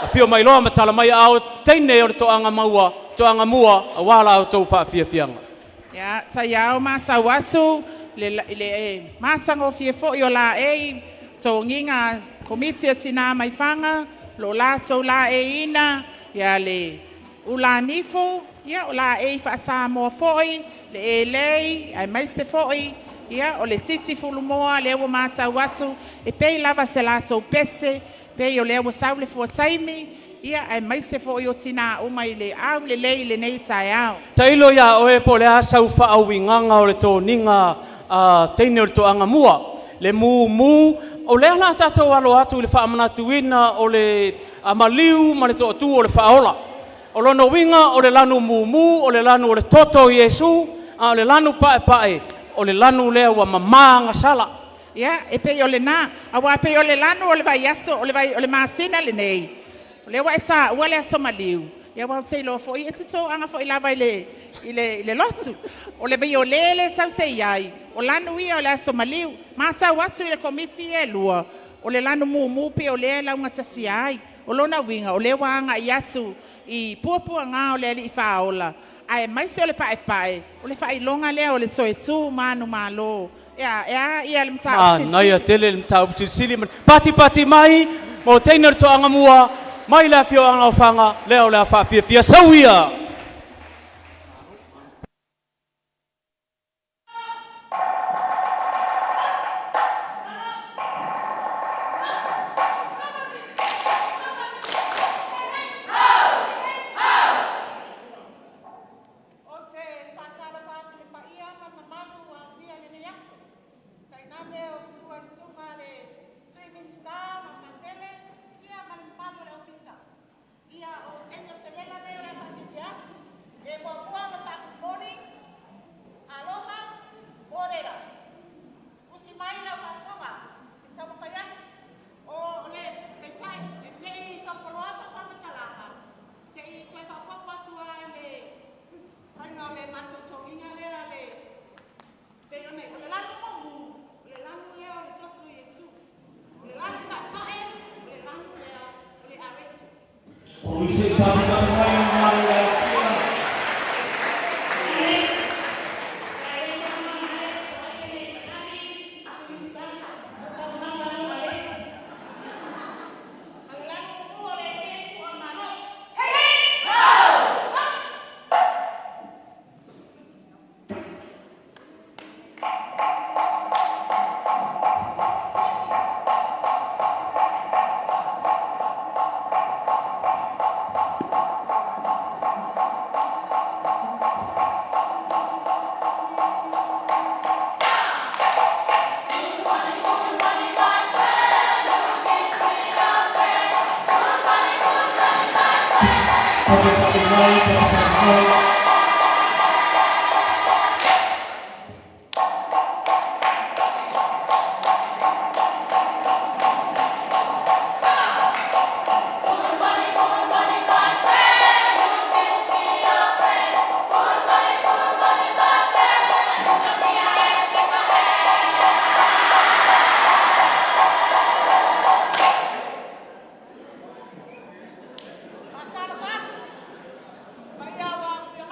Afio mai loa ma tala mai aao teine o le toaga maua, toaga mua, aua la outou faafiafiaga. Ia, taiao matau atu i le matagofie foi o laei togiga Komiti a Tina mai Faga, lo latou laeiina ia le ulanifo, ia o laei faa-Samoa foi, le elei, aemaise foi ia o le titi fulumoa lea ua matau atu, e pei lava se latou pese, pei o lea ua sau le fuataimi, ia aemaise foi o tina uma i le aulelei i lenei taeao. Tailo ia oe po o le a sau faauigaga o le toniga a teine o le toaga mua, le mumu, o lea la tatou alo atu i le faamanatuina o le maliu ma le toatu o le faaola. O lona uiga o le lanu mumu, o le lanu o le toto o Iesu, a o le lanu paepae, o le lanu lea ua mama agasala. Ia, e pei o lena, aua pei o le lanu o le vaiaso, o le masina lenei, o lea ua e taua le aso maliu, ia aua ou te iloa foi e te toaga foi lava i le lotu. O le viole lea tatou te i ai, o lanu ia o le aso maliu. Matau atu i le komiti ia e lua, o le lanu mumu pei o lea e laugatasia ai. O lona uiga, o lea ua agai atu i puapuaga o le Alii Faaola, Aemaise o le paepae, o le faailoga lea o le toe tu manumalo. Ia, e a ia le mataupu Manaia silisili. tele le mataupu silisili ma patipati mai mo teine o le toaga mua mai le afioaga o Faga lea o le a faafiafia sau ia. Ou te faatalofa atu i le paia ma le mamalu ua aofia i lenei aso. Tainane o sua i susuga le Sui Minisita ma Patele, ia ma le mamalu o le Ofisa. Ia, o teine o le felela nei o le a faafiafia atu. E muamua ona faapupoli, aloha, morena. Usi mai lau faafofoga, se i taumafai atu. O le, peitai, ne i sopoloa sau faamatalaga, se i toe faaopoopo atu lava i le faiga o le matou togiga lea le pei ona o le lanu mumu, o le lanu lea o le toto o Iesu. O le lanu paepae, o le lanu lea o le areto. Ma le lanu mumu o le fua malo. Hei hei! Ho! Faatalofa atu, paia ua afio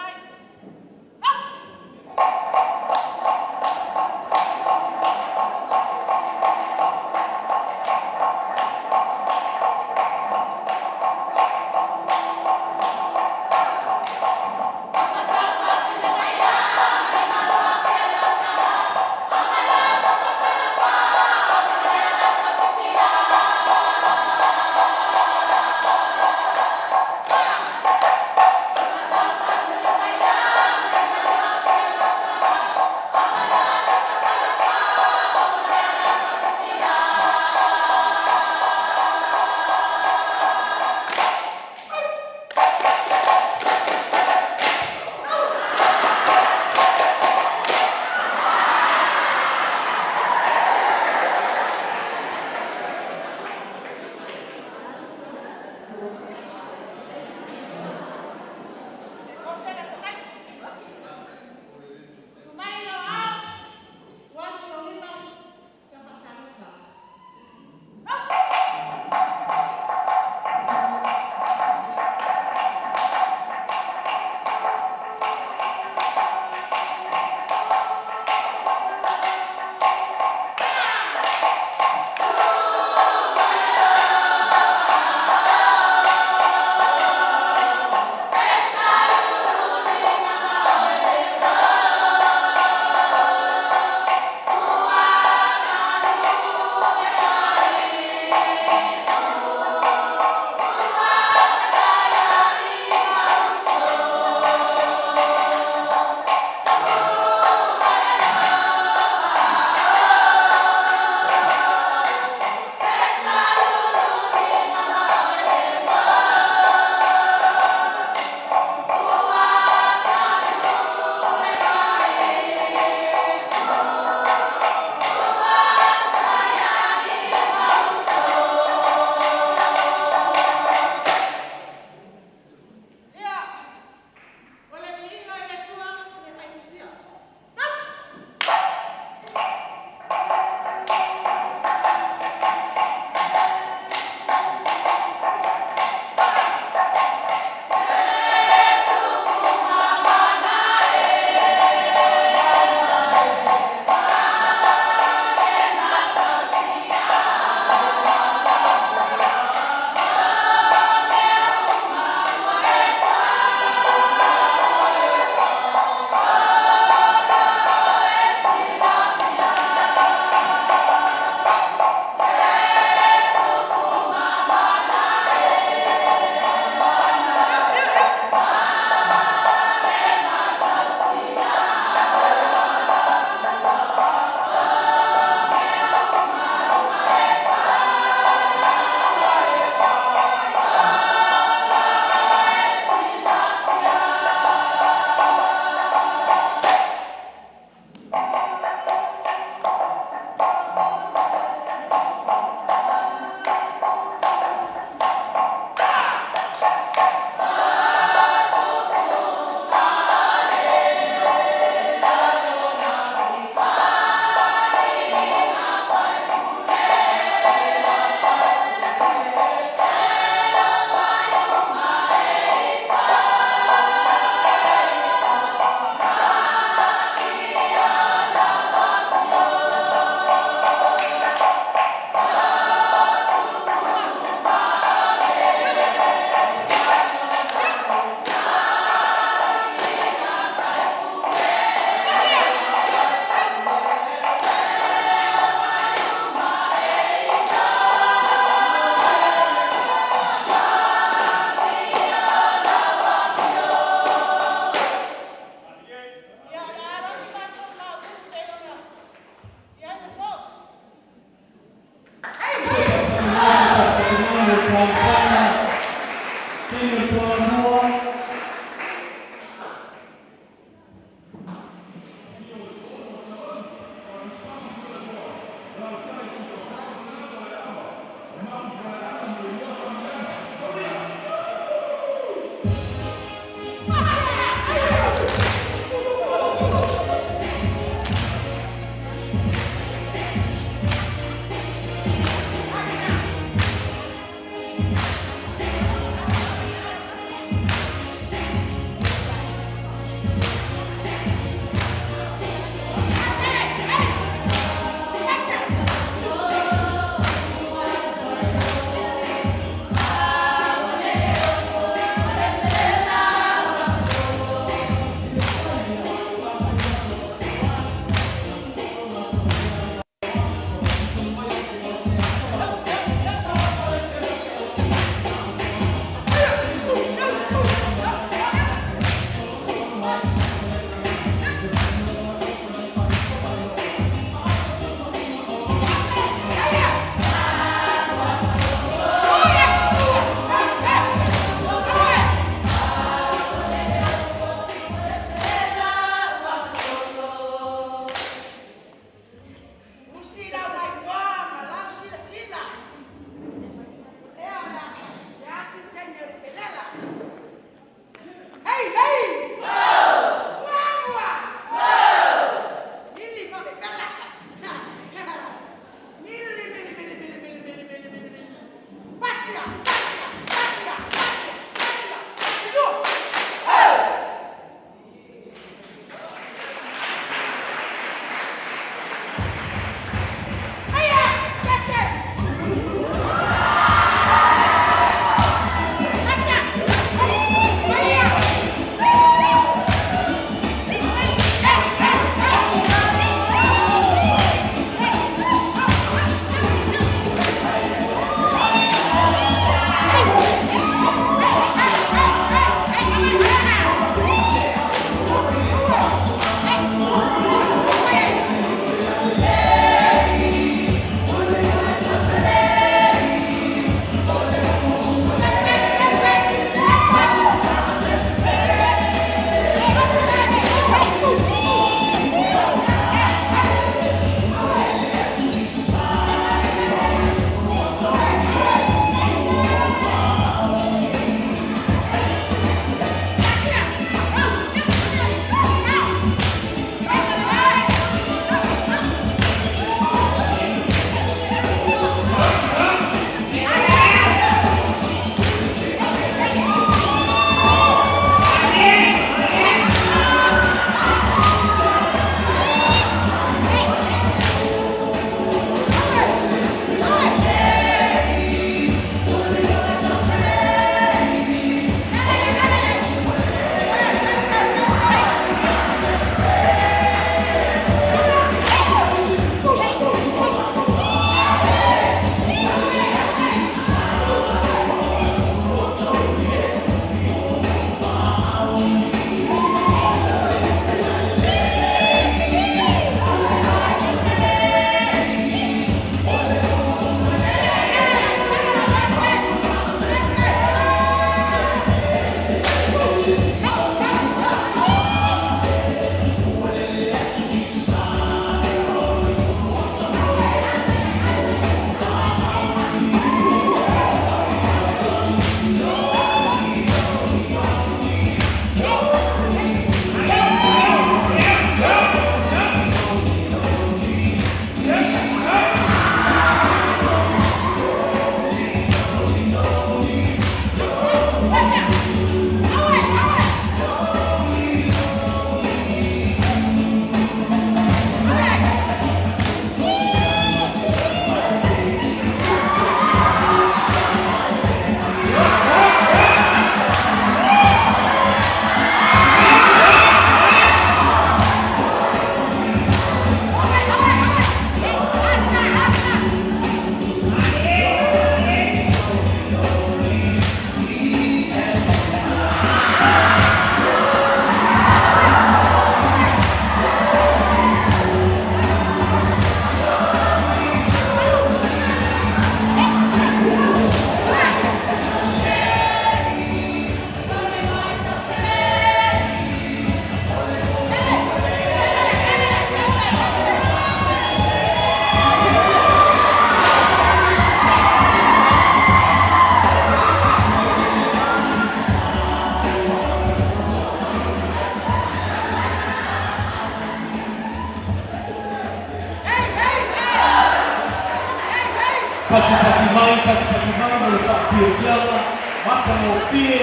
Patipati mai, patipati mai mo le faafiafiaga matagofie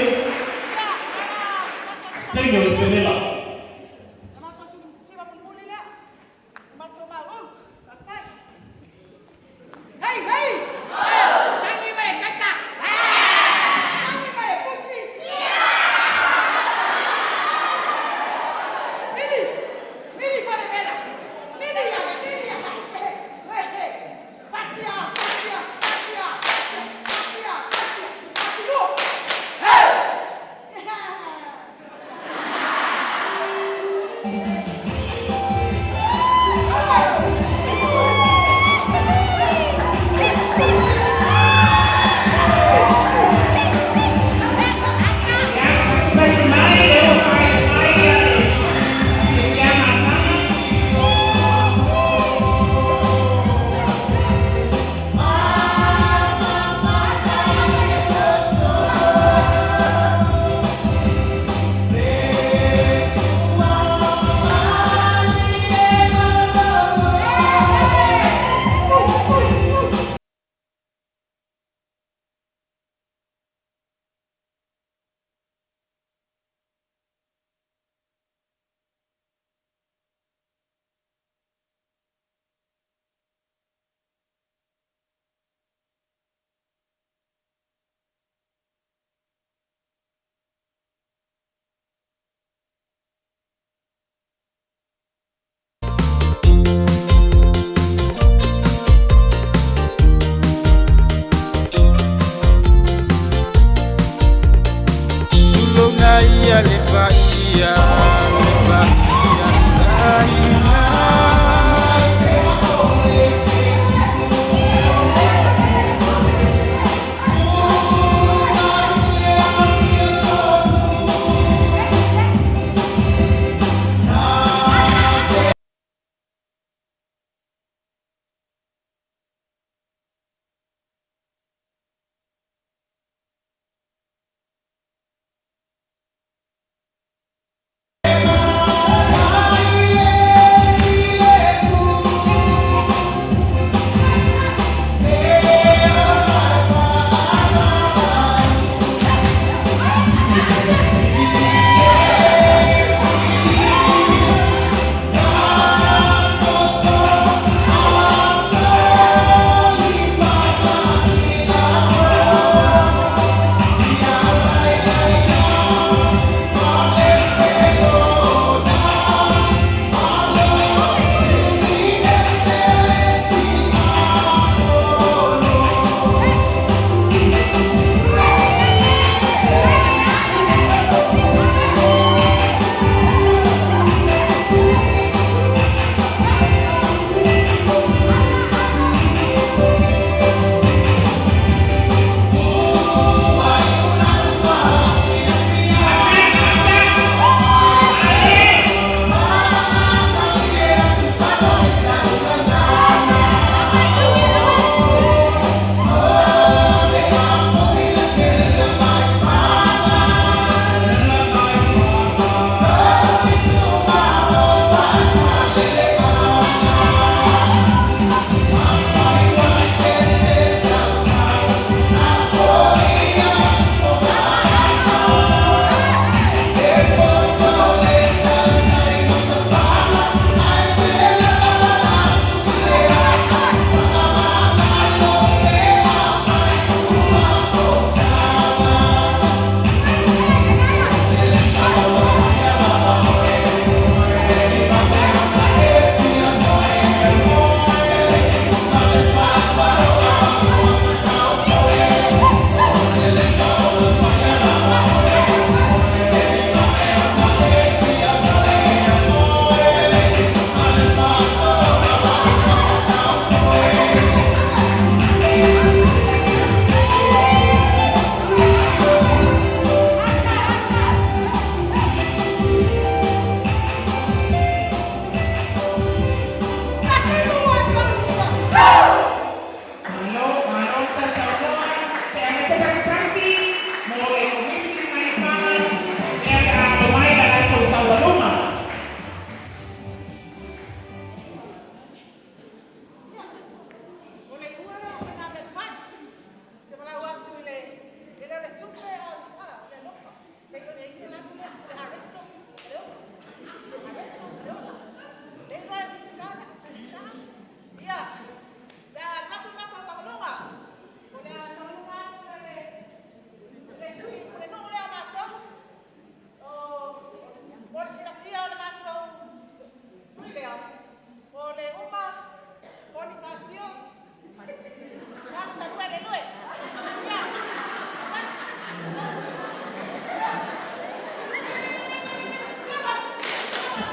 taimi o le felela. Hei, hei! Tangi mai kaka. Tangi mai pusi. Mili, mili fale vela. Mili ya, mili ya. Hey, hey. Patia, patia, patia, patia, patia. Hey!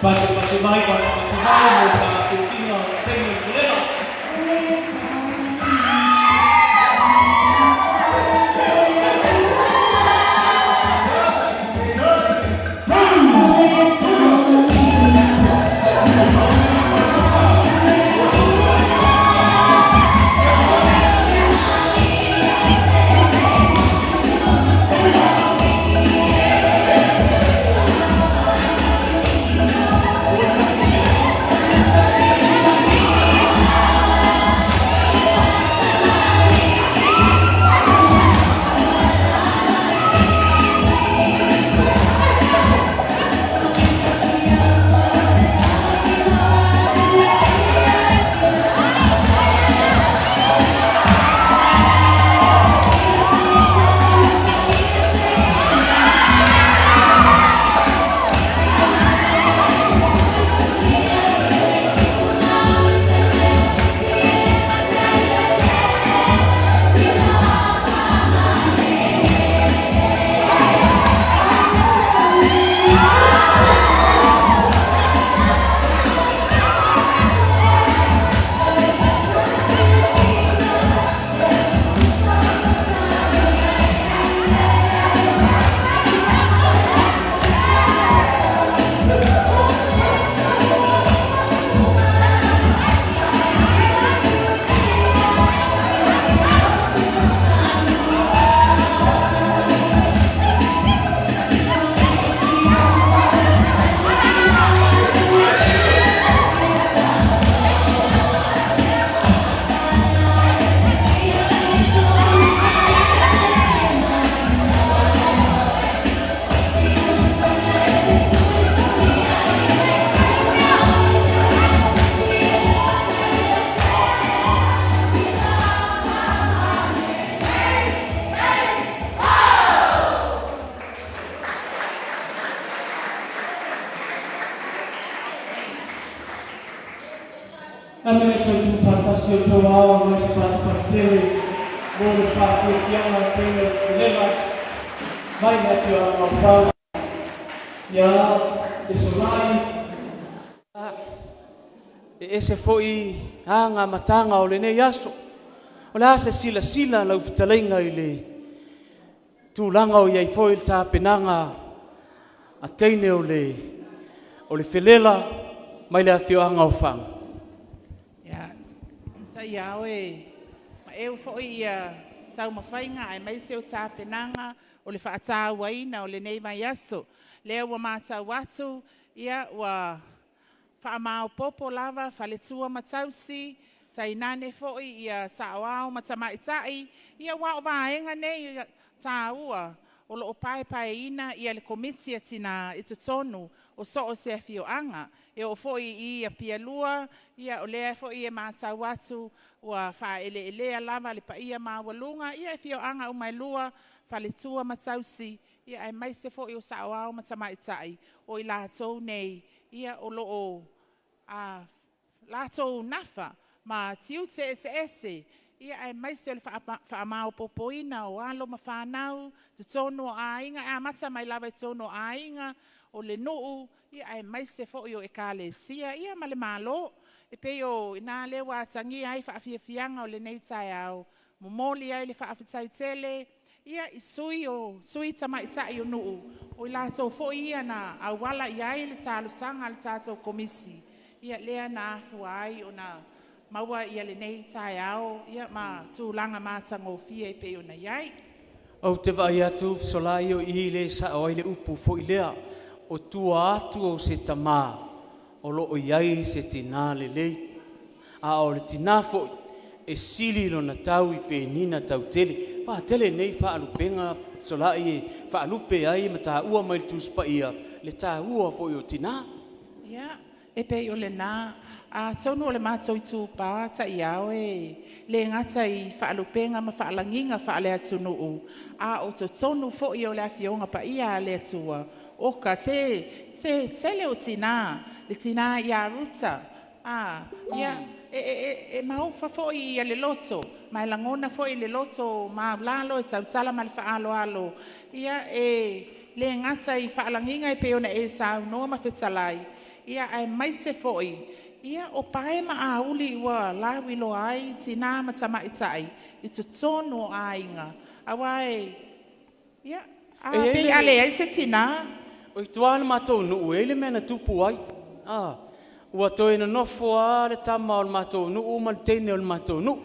Pate pate mai, pate pate mai, mo le faafiafiaga o teine o le felela. Amene toe tuufaatasi o tou ao aemaise patipatitele mo le faafiafiaga teine o le felela mai le afioaga o Fau ia Fesolai. E ese foi agamataga o lenei aso. O le a se silasila lau fetalaiga i le tulaga o i ai foi le tapenaga a teine o le felela mai le afioaga o Faga? Ia, ta'iao e ma'eu fo'i ia taumafaiga aemaise o tapenaga o le fa'atāuaina o lenei vaiaso. Lea ua matau atu, ia ua fa'amaopopo lava faletua ma tausi, tainane fo'i ia sa'oao ma tamaita'i, ia ua o vaega nei tāua o lo'o paepaeina ia le Komiti a Tinā i totonu o so o se afioaga. E oo foi i Apia lua, ia o lea foi e matau atu ua faaeleelea lava le paia maualuga ia afioaga uma e lua, faletua ma tausi, ia aemaise foi o saoao ma tamaitai, o i latou nei ia o loo latou nafa ma tiute eseese, ia aemaise o le faamaopoopoina o alo ma fanau totonu o aiga, e amata mai lava i totonu o aiga, o le nuu, ia aemaise foi o ekalesia ia ma le Malo. E pei o i ina lea ua atagia ai faafiafiaga o lenei taeao, momoli ai le faafetai tele ia i sui o sui tamaitai o nuu, o i latou foi ia na auala i ai le talosaga a le tatou komisi, ia lea na afua ai ona maua ia lenei taeao ia ma tulaga matagofie e pei ona i ai. Ou te vaai atu Fesolai o i le sa'o ai le upu foi lea, o tua atu o se tamā o loo i ai se tinā lelei, a o le tinā foi e sili lona tau i penina tautele. Faatele nei faalupega Fesolai e faalupe ai ma tāua mai le Tusi Paia le tāua foi o tinā. Ia, e pei o lenā. Atonu o le matou itupā ta'iao e lē gata i faalupega ma faalagiga faaleatunuu, a o totonu fo'i o le Afioga Paia a le Atua. Oka se se tele o tinā, le tinā ia Ruta, a ia e e e maofa fo'i ia le loto ma e lagona foi le loto maulalo e tautala ma le faaaloalo. Ia e lē gata i faalagiga e pei ona e saunoa ma fetalai. Ia, aemaise foi, ia, o pae ma auli ua lauiloa ai tinā ma tamaitai i totonu o aiga. Aua e, ia, a E i ai pei le a leai se tinā. O i tua i le matou nuu e i ai le mea na tupu ai. Ua toe nonofo lava le tama o le matou nuu ma le teine o le matou nuu.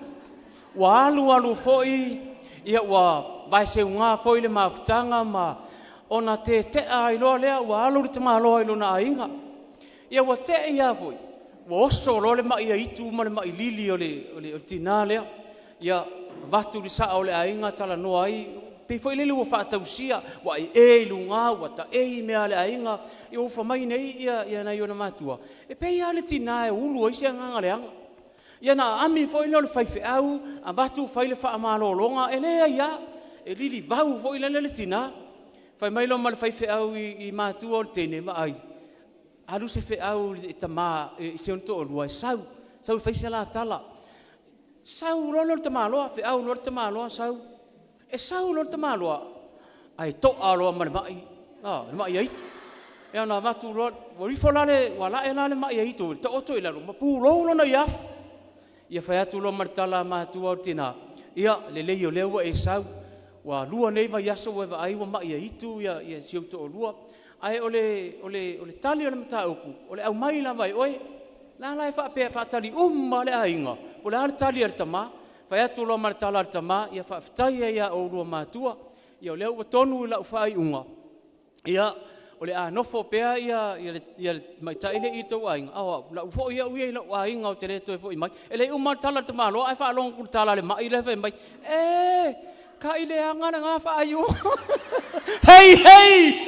Ua alu alu foi, ia ua vaeseuga foi le mafutaga ma ona tetea ai loa lea ua alu le tamaloa i lona aiga. Ia ua te i lava foi ua oso loa le mai aitu ma le mai lili o le tina lea. Ia, avatu i le sa'o o le aiga talanoa ai, pei foi lele ua faatausia, ua aie i luga, ua taei mea a le aiga. Ia ua fai mai nei nai ona matua, e pei lava le tina e ulu ai se agaga leaga. Ia na aami foi lea o le faifeau avatu fai le faamalologa, e leai lava, e lilivau foi lele le tina. Fai mai loa ma le faifeau i matua o le teine, vaai, alu se feau i le tama i si ona toalua e sau, sau e fai se la tala. Sau loa lea o le tamaloa, feau loa le tamaloa sau. E sau loa le tamaloa, ae to'a loa ma le mai, le mai aitu. Ia ona avatu loa, ua alu ifo la le, ua la'e la le mai aitu e taoto i lalo ma pulou lona iafu. Ia fai atu loa ma le tala a matua o le tina, ia lelei o lea ua e sau, ua lua nei vaiaso ua e vaai ua ma'i aitu si ou toalua. Ae o le tali o le mataupu, o le aumai lava e oe. La la e faapea e faatali uma lava le aiga po o le a le tali a le tama. Fai atu loa ma le tala a le tama, ia faafetai ai lava ia oulua matua, ia o lea ua tonu lau faaiuga, ia o le a nofo pea le tamaitai lea i le tou aiga, a o au, o le a ou foi au ia i lou aiga ou te le toe foi mai. E le i uma lava le tala a le tamaloa ae faalogo atu i le tala a le mai lea fai mai, E! Taileaga lena faaiuga. Hei hei!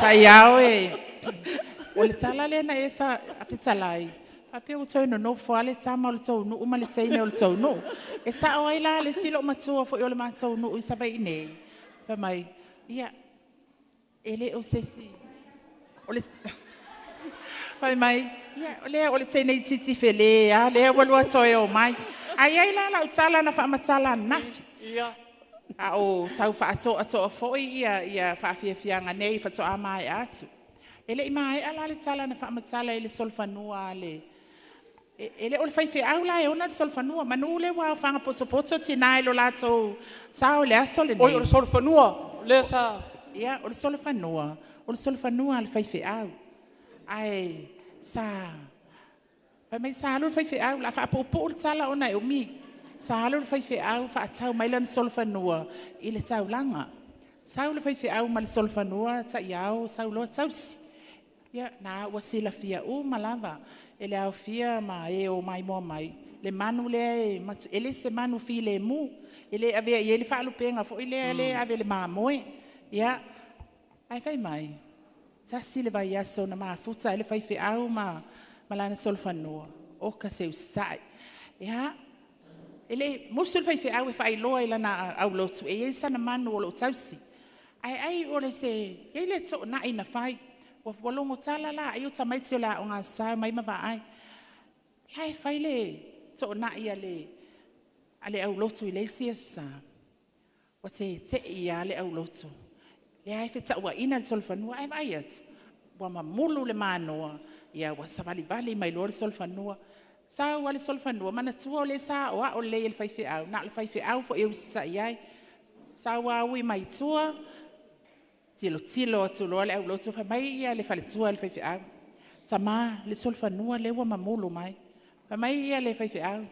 Taiao e, o le tala lea na e fetalai, faapea ua toe nonofo lava le tama o le tou nuu ma le teine o le tou nuu. E sao ai la le isi loomatua foi o le matou nuu i Savaii nei, fai mai, ia, e le o se isi, o le fai mai, ia, o le teine itiiti fele lava lea ua lua toe omai. Ae i ai la lau tala na faamatala ananafi, a o tau faatoatoa foi faafiafiaga nei faatoa maea atu. E le i maea la le tala na faamatala i le solofanua a le… E le o le faifeau la e ona le solofanua, manu lea ua aofaga potopoto tina i lo latou sao i le aso lenei. Oi, o le solofanua lea sa… Ia, o le solofanua, o le solofanua a le faifeau. Ae sa fai mai sa alu le faifeau, o le a faapuupuu le tala ona e umi. Sa alu le faifeau faatau mai lana solofanua i le taulaga. Sau le faifeau ma le solofanua taiao sau loa tausi. Ia, lena ua silafia uma lava e le aofia ma e o maimoa mai le manu lea e le se manu filemu, e le avea i ai le faalupega foi lea e ave i le mamoe. Ia, ae fai mai, tasi le vaiaso na mafuta ai le faifeau ma lana solofanua, oka se usitai. Ia, e le… Musu le faifeau e faailoa i lana aulotu e i ai sana manu o lo o tausi. Ae ai o se… E i ai le toonai na fai, ua logo tala la ai o tamaiti o le Aoga Aso Sa e omai ma vaai. O la e fai le toonai a le aulotu i le isi Aso Sa, ua tete'i lava le aulotu, lea e fetauaina le solofanua ae vaai atu ua mamulu le manoa, ua savalivali mai loa le solofanua. Sau lava le solofanua, manatua o lea sa aoao lelei e le faifeau, na o le faifeau foi e usitai i ai. Sau lava ui mai tua, tilotilo atu loa le aulotu ae fai mai le faletua i le faifeau, “Tama, le solofanua lea ua mamulu mai.” Fai mai le faifeau,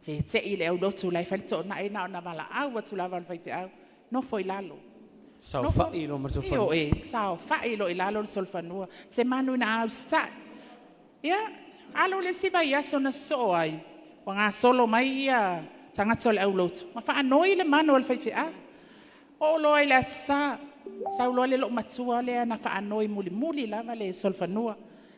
tete'i le aulotu o la e fai le toonai, na ona valaau atu lava o le faifeau, nofo i lalo. Saofai loa ma le solofanua. Ioe, saofai loa i lalo le solofanua, se manu na usitai. Ia, alu le isi vaiaso na sosoo ai, ua gasolo mai tagata o le aulotu ma faanoi le manu a le faifeau. Oo loa i le Aso Sa, sau loa le loomatua lea na faanoi mulimuli lava le solofanua,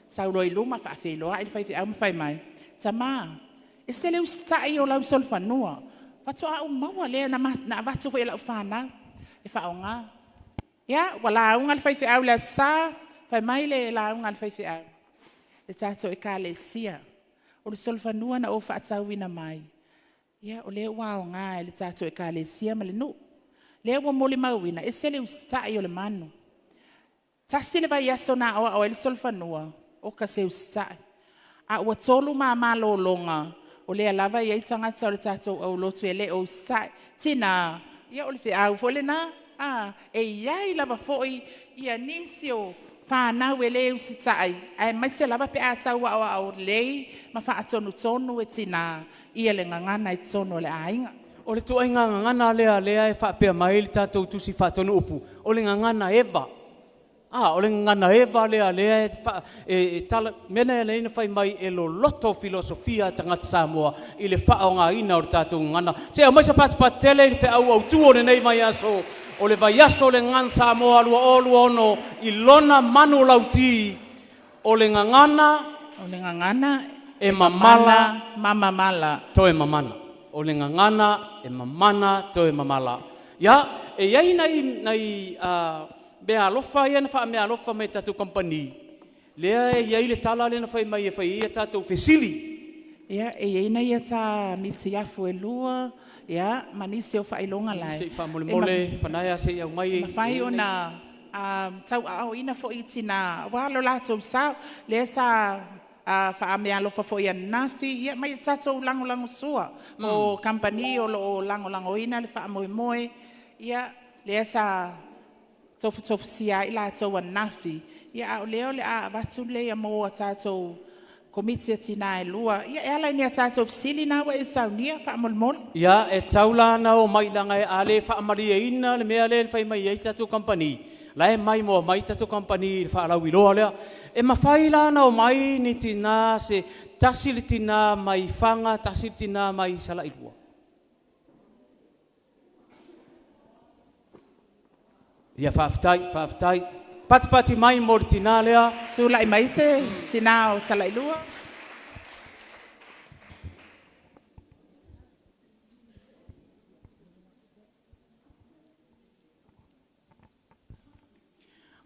sau loa i luma faafeiloai le faifeau ma fai mai, “Tama, e ese le usitai o lau solofanua, faatoa ou maua lea, na avatu foi e lau fanau e faaaoga.” Ia, ua lauga le faifeau i le Aso Sa, fai mai le lauga a le faifeau, “Le tatou Ekalesia, o le solofanua na ou faatauina mai, ia o lea ua aoga i le tatou Ekalesia ma le nuu. Lea ua molimauina, e ese le usitai o le manu. Tasi le vaiaso na aoao ai le solofanua. Oka se usitai. A ua tolu mamalologa, o lea lava e i ai tagata o le tatou aulotu e le o usitai. Tinā, ia o le feau foi lenā, a, e i ai lava foi ia nisi o fanau e le usitai, aemaise lava pe a tau aoao lelei ma faatonutonu e tinā ia le gagana i totonu o le aiga. O le ituaiga gagana lea lea e faapea mai le tatou Tusi Faatonu Upu, o le gagana eva. A, o le gagana eva lea lea e, fa, e, e tala, mea lea lea na fai mai e loloto filosofia a tagata Samoa i le faaaogaina o le tatou gagana. Se aumai se patipati tele i le feau autu o lenei vaiaso, o le vaiaso o le Gagana Samoa 2026 i lona manulauti, o le gagana O le gagana e mamala ma mamala. Toe mamana. O le gagana e mamana toe mamala. Ia, e i ai nai, nai meaalofa ia na faameaalofa mai e tatou kamupani, lea e i ai le tala lea na fai mai e fai ai a tatou fesili. Ia, e i ai nai ata mitiafu e lua, ia, ma nisi o faailoga lae. Se i faamolemole, Fanaea se i aumai. E mafai ona tauaaoina foi i tinā, aua lo latou sao, lea sa faameaalofa foi ananafi, ia ma ia tatou lagolagosua. O kamupani o lo o lagolagoina le faamoemoe, ia, lea sa tofutofusia ai latou ananafi, ia a o lea o le a avatu lea mo a tatou Komiti a Tina e lua. Ia, e ala i ni a tatou fesili na ua e saunia faamolemole. Ia, e tau la ona o mai leaga a le faamalieina le mea lea na fai mai ai tatou kamupani, la e maimoa mai tatou kamupani i le faalauiloa lea. E mafai la ona omai ni tinā se tasi le tinā mai Faga, tasi le tinā mai Salailua. Ia, faafetai, faafetai. Patipati mai mo le tinā lea. Tulai mai se tinā o Salailua.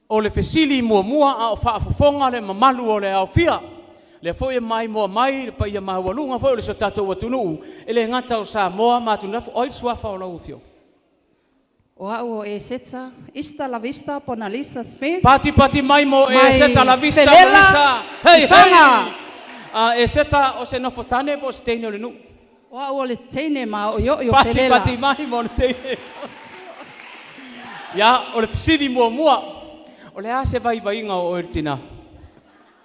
O le fesili muamua a o faafofoga le mamalu o le aofia, lea foi e maimoa mai le paia maualuga foi o le so tatou atunuu, e le gata o Samoa ma atunuu i fafo. O ai le suafa o lau afioga? O au o Eseta, Ista Lavista Bonalisa Smith. Pati pati mai mo Mai Eseta Lavista Felela, Bonalisa. Hei, hei! Faga. Eseta o se nofo tane po o se teine o le nuu? O au o le teine ma o i o Pati Felela. Pati mai mo le teine. Ia, o le fesili muamua. O le a se vaivaiga o oe le tinā?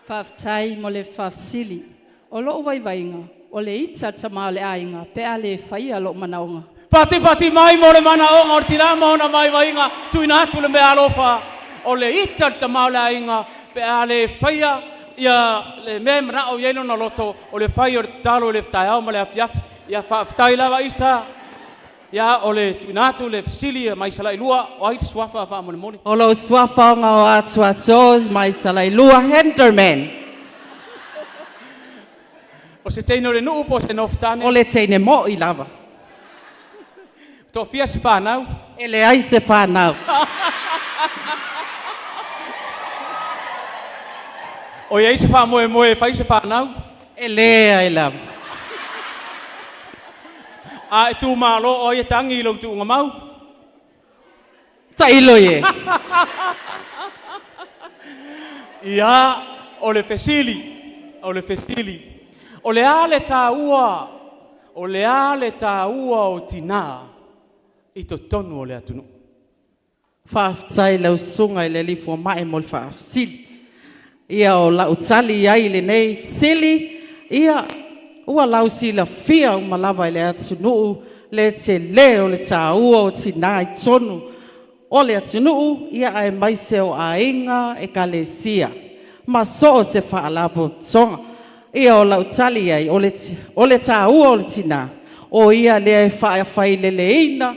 Faafetai mo le faafesili. O lou vaivaiga, o le ita le tamā o le aiga, pe a le faia lou manaoga. Pati pati mai mo le manaoga o le tinā ma ona vaivaiga, tuuina atu le meaalofa. O le ita le tamā o le aiga, pe a le faia ia le mea e manao i ai lona loto, o le fai o le tatalo i le taeao ma le afiafi. Ia faafetai lava Isa. Ia, o le tuuina atu le fesili mai Salailua, o ai le suafa faamolemole? O lou suafa o Atua George mai Salailua Henderman. O se teine o le nuu po o se nofotane? O le teine mo'i lava. Toafia se whanau? E leai se whanau. O i ai se faamoemoe e fai se whanau? E leai lava. A e tūmalo o ai e tangi i lou tuugamau? Tailo ie. Ia, o le fesili, o le fesili. O le a le tāua, o le a le tāua o tinā i totonu o le atunuu? Faafetai lau susuga i le alii fomai mo le faafesili. Ia o lau tali ai i lenei fesili, ia ua lausilafia uma lava i le atunuu le tele o le tāua o tinā i totonu o le atunuu, ia aemaise o aiga, ekalesia ma so o se faalapotopotoga. Ia o lau tali ai, o le tāua o le tinā, o ia lea e faafaileleina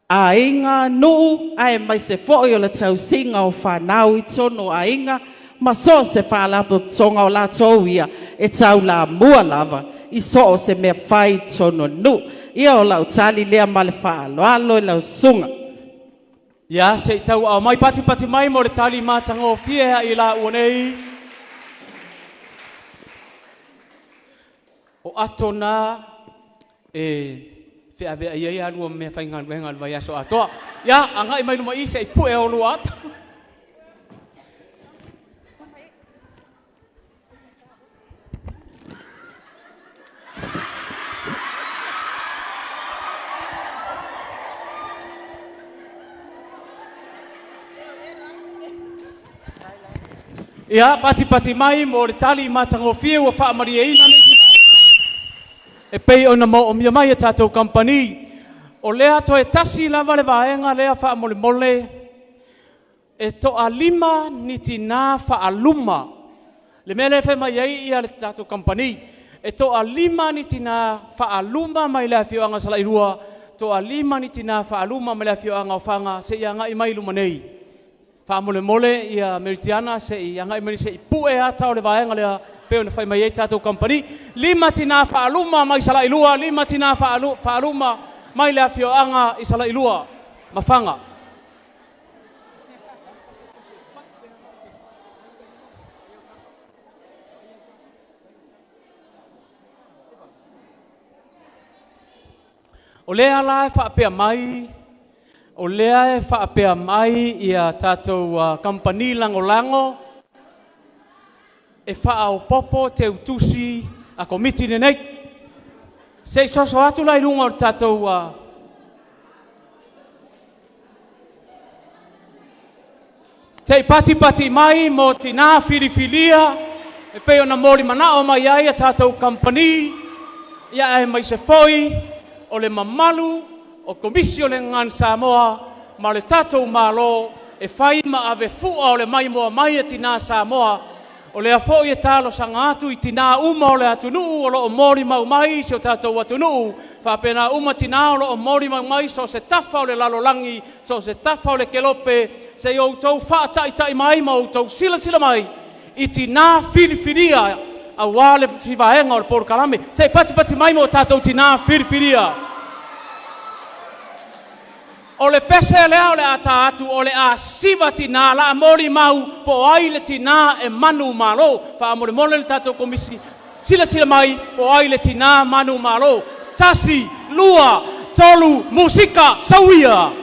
aiga, nuu, aemaise foi o le tausiga o fanau i totonu o aiga ma so o se faalapotopotoga o latou ia e taulamua lava i so o se mea fai i totonu o le nuu. Ia o lau tali lea ma le faaaloalo i lau susuga. Ia, se i tau mai pati pati mai mo le tali matagofie a i la ua nei. O ato nā e feavea i ai alua mea faigaluega le vaiaso atoa. Ia, agai mai luma i se i pue o lua ata. Ia, patipati mai mo le tali matagofie ua faamalieina nisi e pei ona maomia mai e tatou kamupani. O lea toe tasi lava le vaega lea faamolemole e toalima ni tinā faaluma. Le mea lea e fai mai ai ia le tatou kamupani, e toalima ni tinā faaluma mai le afioaga o Salailua, toalima ni tinā faaluma mai le afioaga o Faga se i agai mai i luma nei. Faamolemole ia Meritiana se i agai mai se i pue ata o le vaega lea pei ona fai mai ai tatou kamupani. Lima tinā faaluma mai Salailua, lima tinā faaluma mai le afioaga i Salailua ma Faga. O lea la e faapea mai, o lea e faapea mai ia tatou kamupani lagolago e faaopoopo teutusi a Komiti lenei. Se i soso atu la i luga o le tatou se i patipati mai mo tinā filifilia e pei ona molimanao mai ai a tatou kamupani, ia aemaise foi o le mamalu o Komisi o le Gagana Samoa ma le tatou Malo e fai ma ave fua o le maimoa mai a tinā Samoa. O lea foi e talosaga atu i tinā uma o le atunuu o lo o molimau mai i si o tatou atunuu, faapena uma tinā o lo o molimau mai so o se tafa o le lalolagi, so o se tafa o le kelope, se i outou faataitai mai ma outou silasila mai i tinā filifilia aua le vaega o le polokalame. Se i patipati mai mo tatou tinā filifilia. O le pese lea o le a ta atu, o le a siva tinā la molimau po o ai le tinā e manu malo. Faamolemole le tatou komisi, silasila mai po o ai le tinā manu malo. Tasi, lua, tolu, musika, sauia!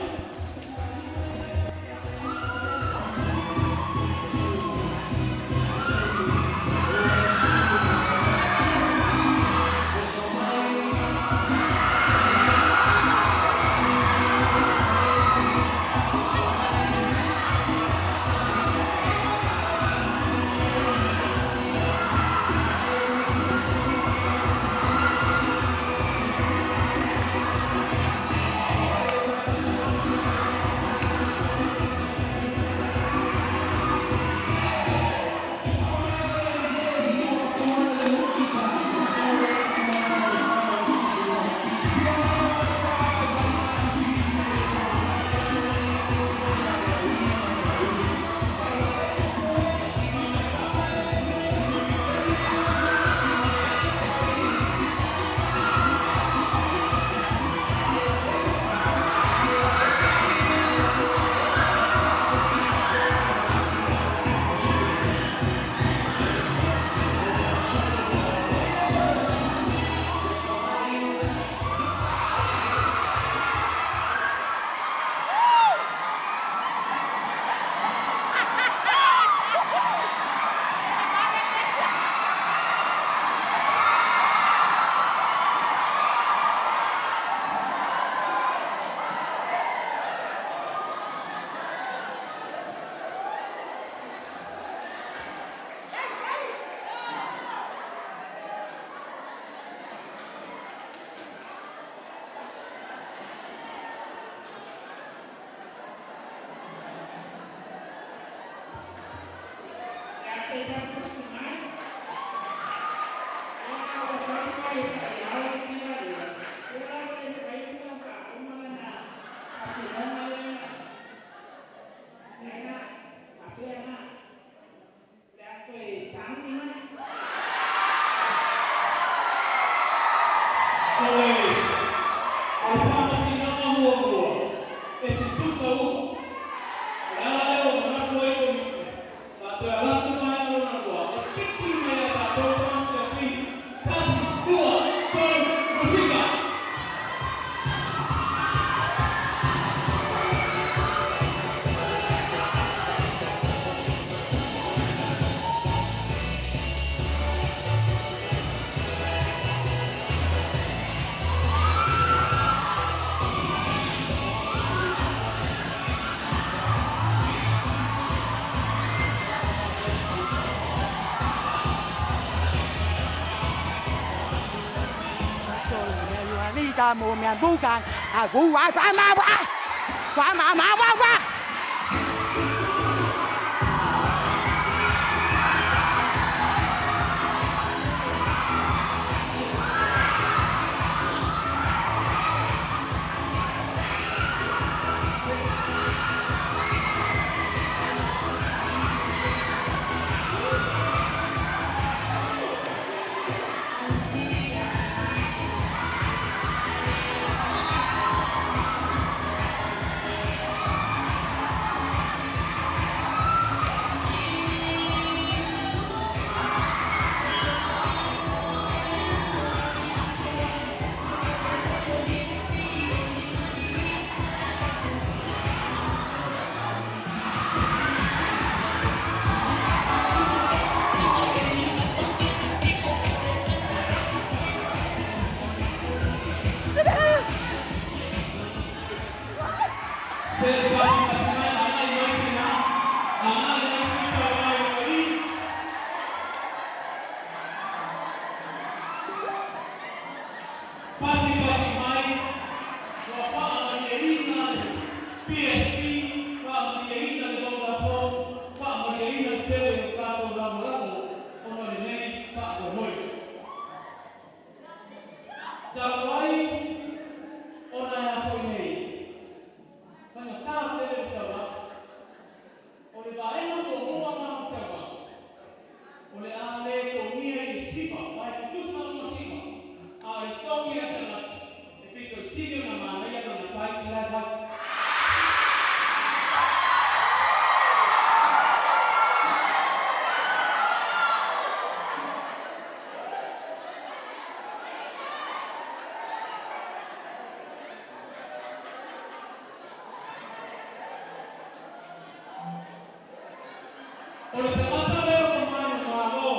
O le tagata lea ua manumalo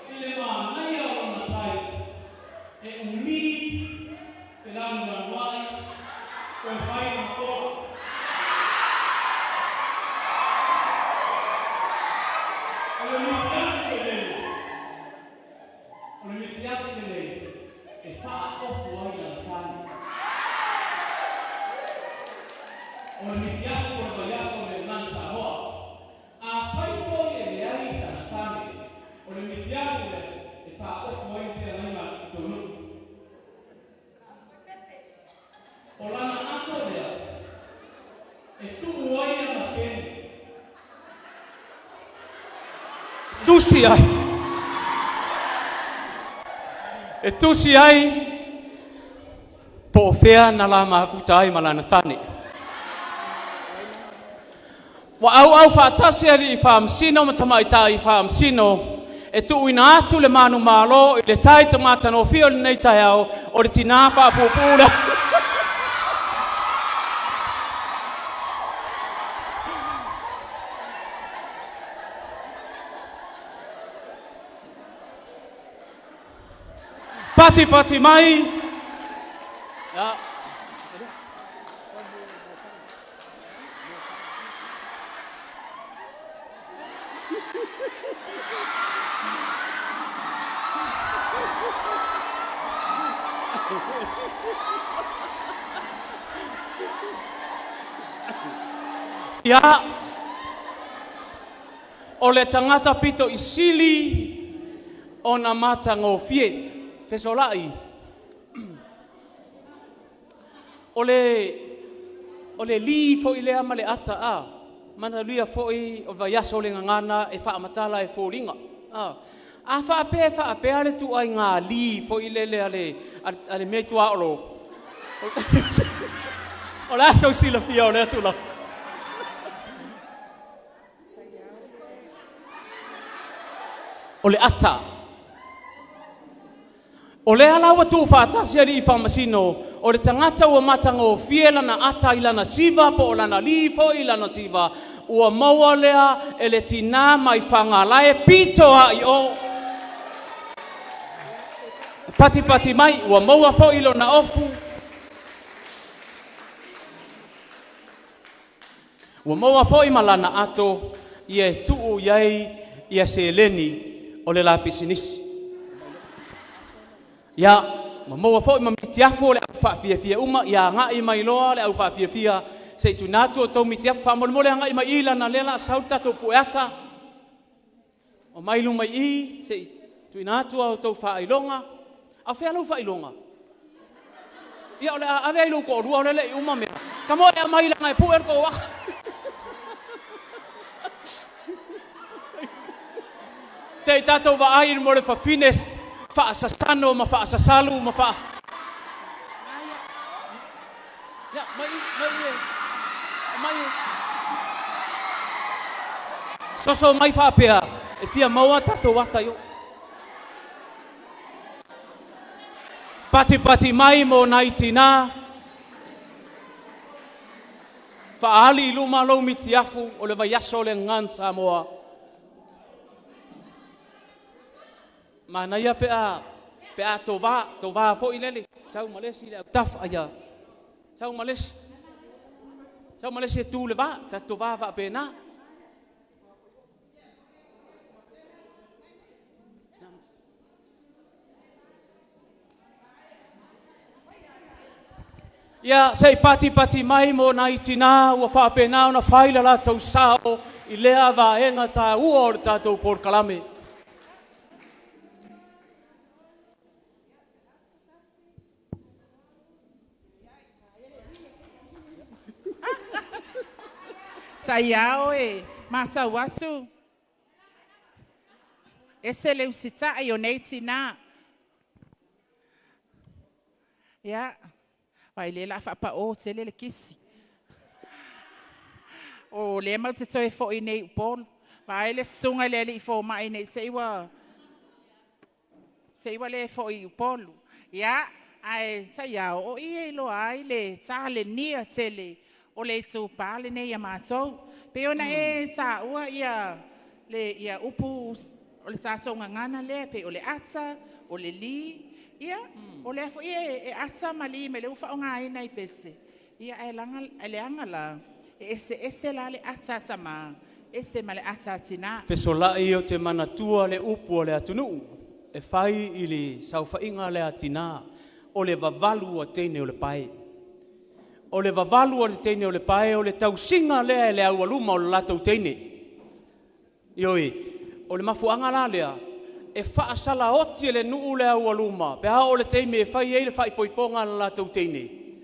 i le manaia o lona tai, e umi te lanulanuai toe fai lona pola. O le mitiafu lenei, o le mitiafu lenei e faaofu ai lana tane. O le mitiafu o le vaiaso o le Augani Samoa. Afai foi e leai sana tane, o le mitiafu lea e faaofu ai le feagaiga i tou nuu. O lana ato lea e tuu ai ana peni. Tusi ai. E tusi ai po o fea na la mafuta ai ma lana tane. Ua auau faatasi alii faamasino ma tamaitai faamasino e tuuina atu le manumalo i le tai tamatanofie o lenei taeao o le tinā faapuupuu lea. Patipati mai. Ya. Ia, o le tagata pito i sili ona matagofie. Fesolai. O le o le li foi lea ma le ata a manalia foi o vaiaso o le gagana e faamatala e foliga. A a faapea e faapea le tuaiga li foi lele a le a le mea i tuaolo. O le a sou silafia o lea tulaga? O le ata. O lea la ua tuufaatasi alii faamasino, o le tagata ua matagofie lana ata i lana siva po o lana li foi i lana siva, ua maua lea e le tinā mai Fagalae pito a i o. Patipati mai, ua maua foi lona ofu. Ua maua foi ma lana ato ia e tuu i ai ia seleni o le la pisinisi. Ia, Ma maua foi ma mitiafu o le au faafiafia uma, ia agai mai loa le au faafiafia se i tuuina atu outou mitiafu. Faamolemole agai mai i lana lea o le a sau le tatou pueata. Omai i luma i i se i tuuina atu a outou faailoga. A o fea lau faailoga? Ia o le a ave ai lou toalua lea e le i uma mea. Tamo e aumai leaga e pue le tou ata. Se i tatou vaai mo le fafine faasasano ma faasasalu ma faa... Ia, mai i, mai i e. Mai e. Soso mai faapea, e fia maua tatou ata i o. Patipati mai mo nai tinā. Faaali i luma lou mitiafu o le vaiaso o le Gagana Samoa. Manaia pe a pe a tova, tova foi lele, sau ma le isi le autafa, ia sau ma le isi, sau ma le isi e tu le va, ta tova faapena. Ia, se i patipati mai mo nai tinā ua faapena ona fai le latou sao i lea vaega taua o le tatou polokalame. Taiao e matau atu, ese le usitai o nei tinā. Ia, vaai lea o le a faapao tele le kisi. O lea matou te toe foi nei i Upolu. Vaai le susuga i le alii fomai ne i te i ua te i ua le foi i Upolu. Ia, ae taiao, o i e iloa ai le talenia tele o le itupa lenei a matou. Pei ona e taua ia le ia upu o le tatou gagana lea pei o le ata, o le li, ia o lea foi e ata ma li ma lea ua faaaogaina i pese, ia ae leaga la, e eseese la le ata a tama, ese ma le ata a tina. Fesolai ou te manatua le upu a le atunuu e fai i le saofaiga a le a tinā, o le vavalu a teine o le pae. O le vavalu a le teine o le pae, o le tausiga lea e le aualuma o le latou teine. Ioe, o le mafuaaga la lea e faasalaoti e le nuu le aualuma pe a oo i le taimi e fai ai le faaipoipoga a le latou teine,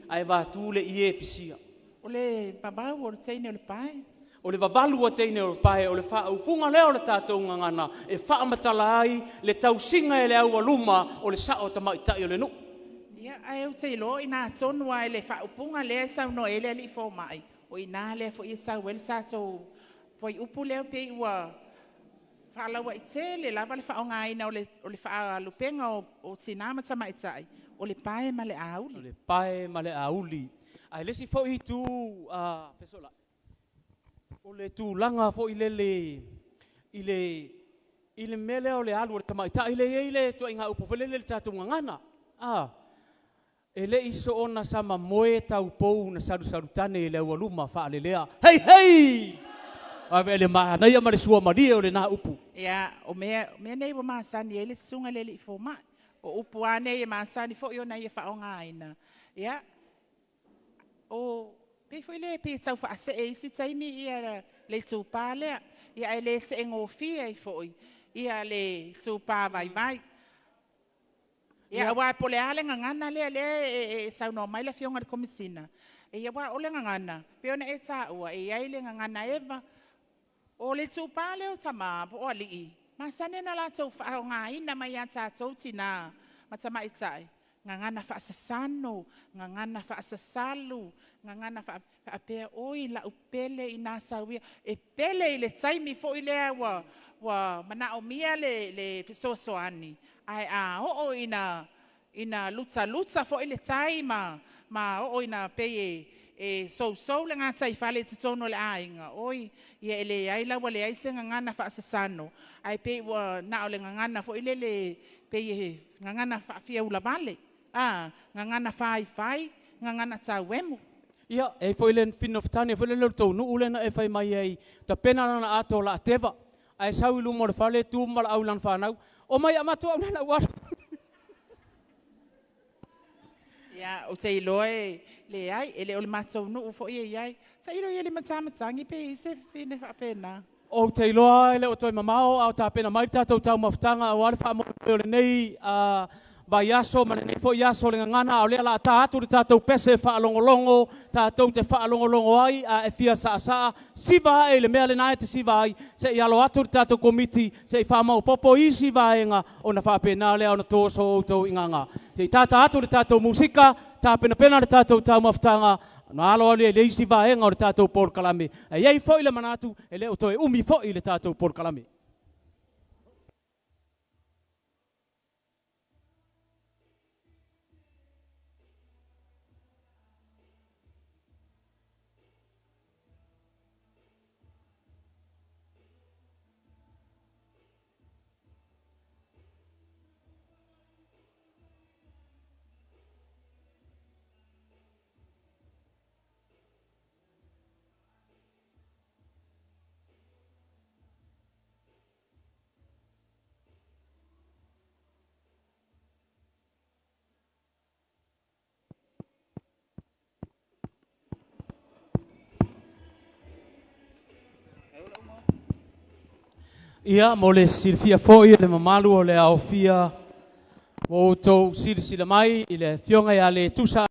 ae vatu le ie e pisia. O le vavau o le teine o le pae. O le vavalu a teine o le pae, o le faaupuga lea o le tatou gagana e faamatala ai le tausiga e le aualuma o le sao tamaitai o le nuu. Ia, ae ou te iloa o i ina tonu lava i le faaupuga lea e saunoa i ai le alii fomai, o i ina lea foi e sau ai le tatou fuaiupu lea pei ua faalauaitele lava le faaaogaina o le faalupega o tina ma tamaitai, o le pae ma le auli. O le pae ma le auli. Ae le isi foi itu a Fesolai, o le tulaga foi lele i le i le mea lea o le alu a le tamaitai lea e i ai le ituaiga upu foi lele i le tatou gagana, a, e le i soona sama moe taupou na salusalutane i le aualuma faalelea. Hei hei! Ave le manaia ma le suamalie o lena upu. Ia, o mea, o mea nei ua masani ai le susuga i le alii fomai. O upu lava nei e masani foi ona ia faaaogaina. Ia, o pei foi lea pei e tau faasee i isi taimi ia le itupa lea, ia ae le see gofie ai foi ia le itupa vaivai. Ia aua po o le a le gagana lea lea e saunoa mai le Afioga i le Komesina, ia aua o le gagana, pei ona e taua, e i ai le gagana eva. O le itupa lea o tama po o alii, masani ona latou faaaogaina mai ia tatou tina ma tamaitai, gagana faasasano, gagana faasasalu, gagana faapea, oi lau pele ina sau ia. E pele i le taimi foi lea ua manaomia le fesoasoani, ae a oo ina lutaluta foi le tai ma oo ina pei e sousou le gataifale i totonu o le aiga, oi, ia e leai la ua leai se gagana faasasano, ae pei ua na o le gagana foi lele pei e gagana faafiaulavale, a, gagana faifai, gagana tauemu. Ia, e i ai foi le fitane foi lele o le tou nuu lea na e fai mai ai, tapena lana ato o le a teva, ae sau i luma o le fale tu ma valaau i lana fanau, omai e avatu au nei o le a ou alu. Ia, ou te iloa e leai, e le o le matou nuu foi e i ai. Tailo i ai i le matamatagi pe i ai se fafine faapena. Ou te iloa e le o toe mamao a o tapena mai le tatou taumafataga aua le faamoemoe o lenei vaiaso ma lenei foi aso o le gagana, a o lea o le a ta atu le tatou pese faalogologo tatou te faalogologo ai a e fia saasaa siva ae i le mea lena e te siva ai se i alo atu le tatou Komiti se i faamaopoopo isi vaega ona faapena lea ona toso outou i gaga. Se i tata atu le tatou musika, tapenapena le tatou taumafataga ona alo lea i le isi vaega o le tatou polokalame. Ae i ai foi le manatu e le o toe umi foi le tatou polokalame. Ia, mo le silafia foi e le mamalu o le aofia ua outou silasila mai i le Afioga ia Letusa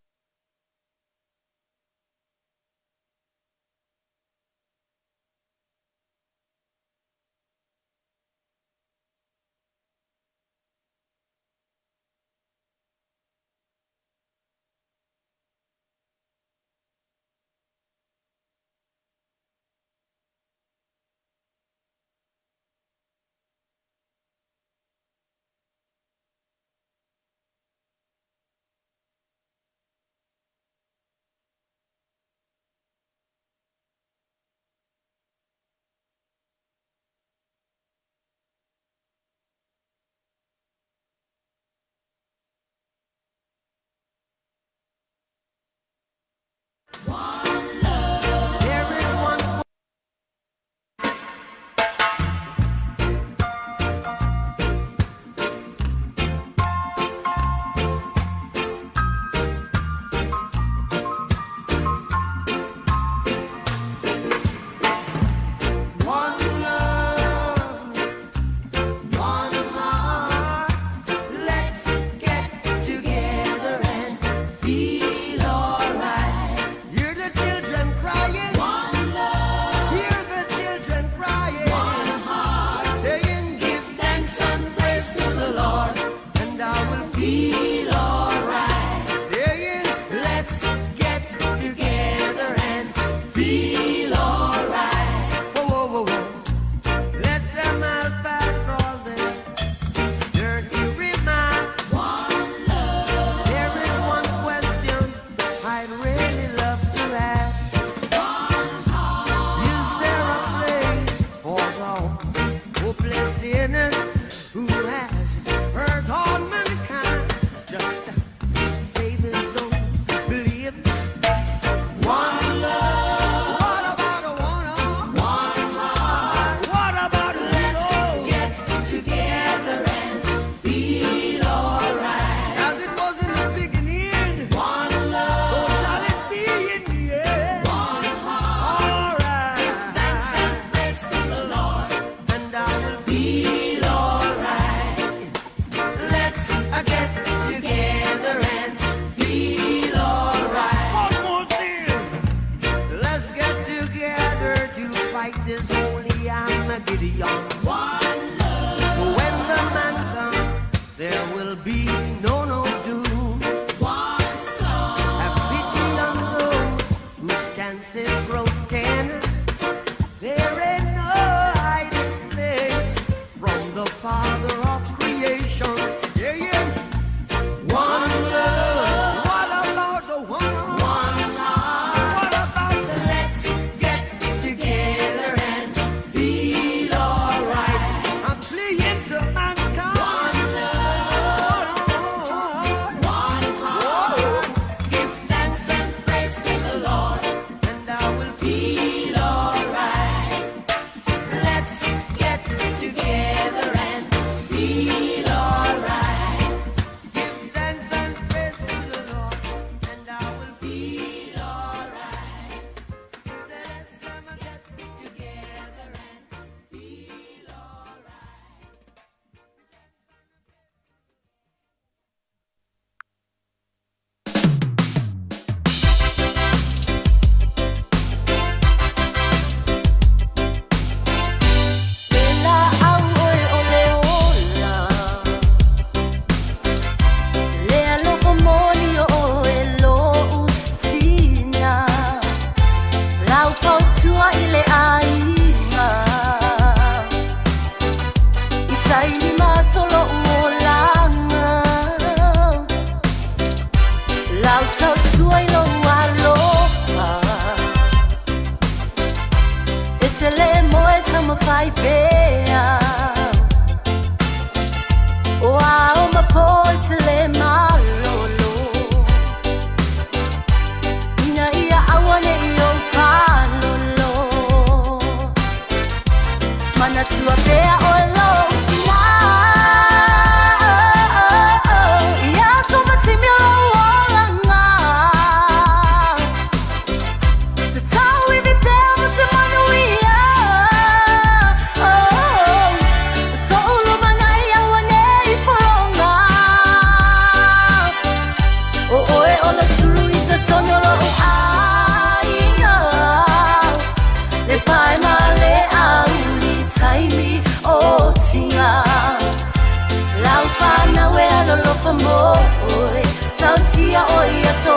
alofa mo oe Tausia oe ia so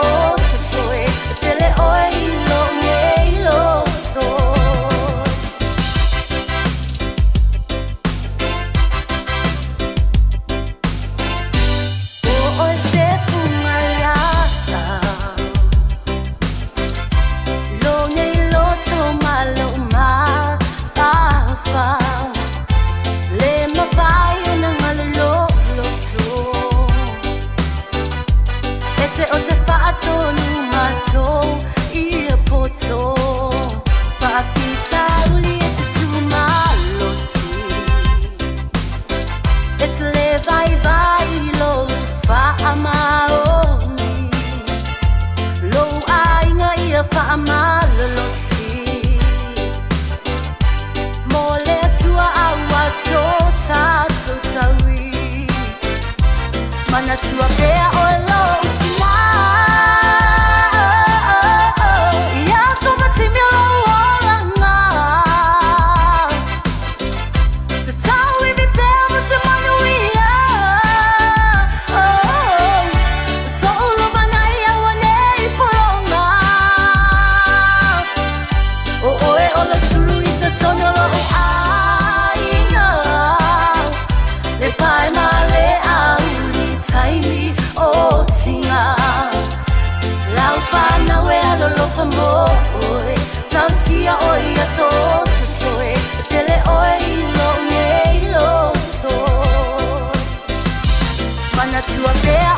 totoe Pele oe i lo nei loto. O oe se fumalaka Lo nei loto malo ma fa Le mawhai o na ngalo lo loto E te o te whaatonu matou i a poto Whaafita uli e te tūmalosi E te le vai vai lo whaamaoni Lo ainga ia whaamalolosi Mo le atua aua so tātou taui Mana tua pea o lo utina. Ia so matimi o lo olanga. Te tau iwi pea mo se manu ia. So ulo mana ia wa nei poronga. O oe o le sulu i te tono lo o aiga. Le pai ma le auli taimi o tinga. Lau whanau e alolofa mo oe Tausia oe ia so totoe Pele oe i lo nei loto Mana tua pea.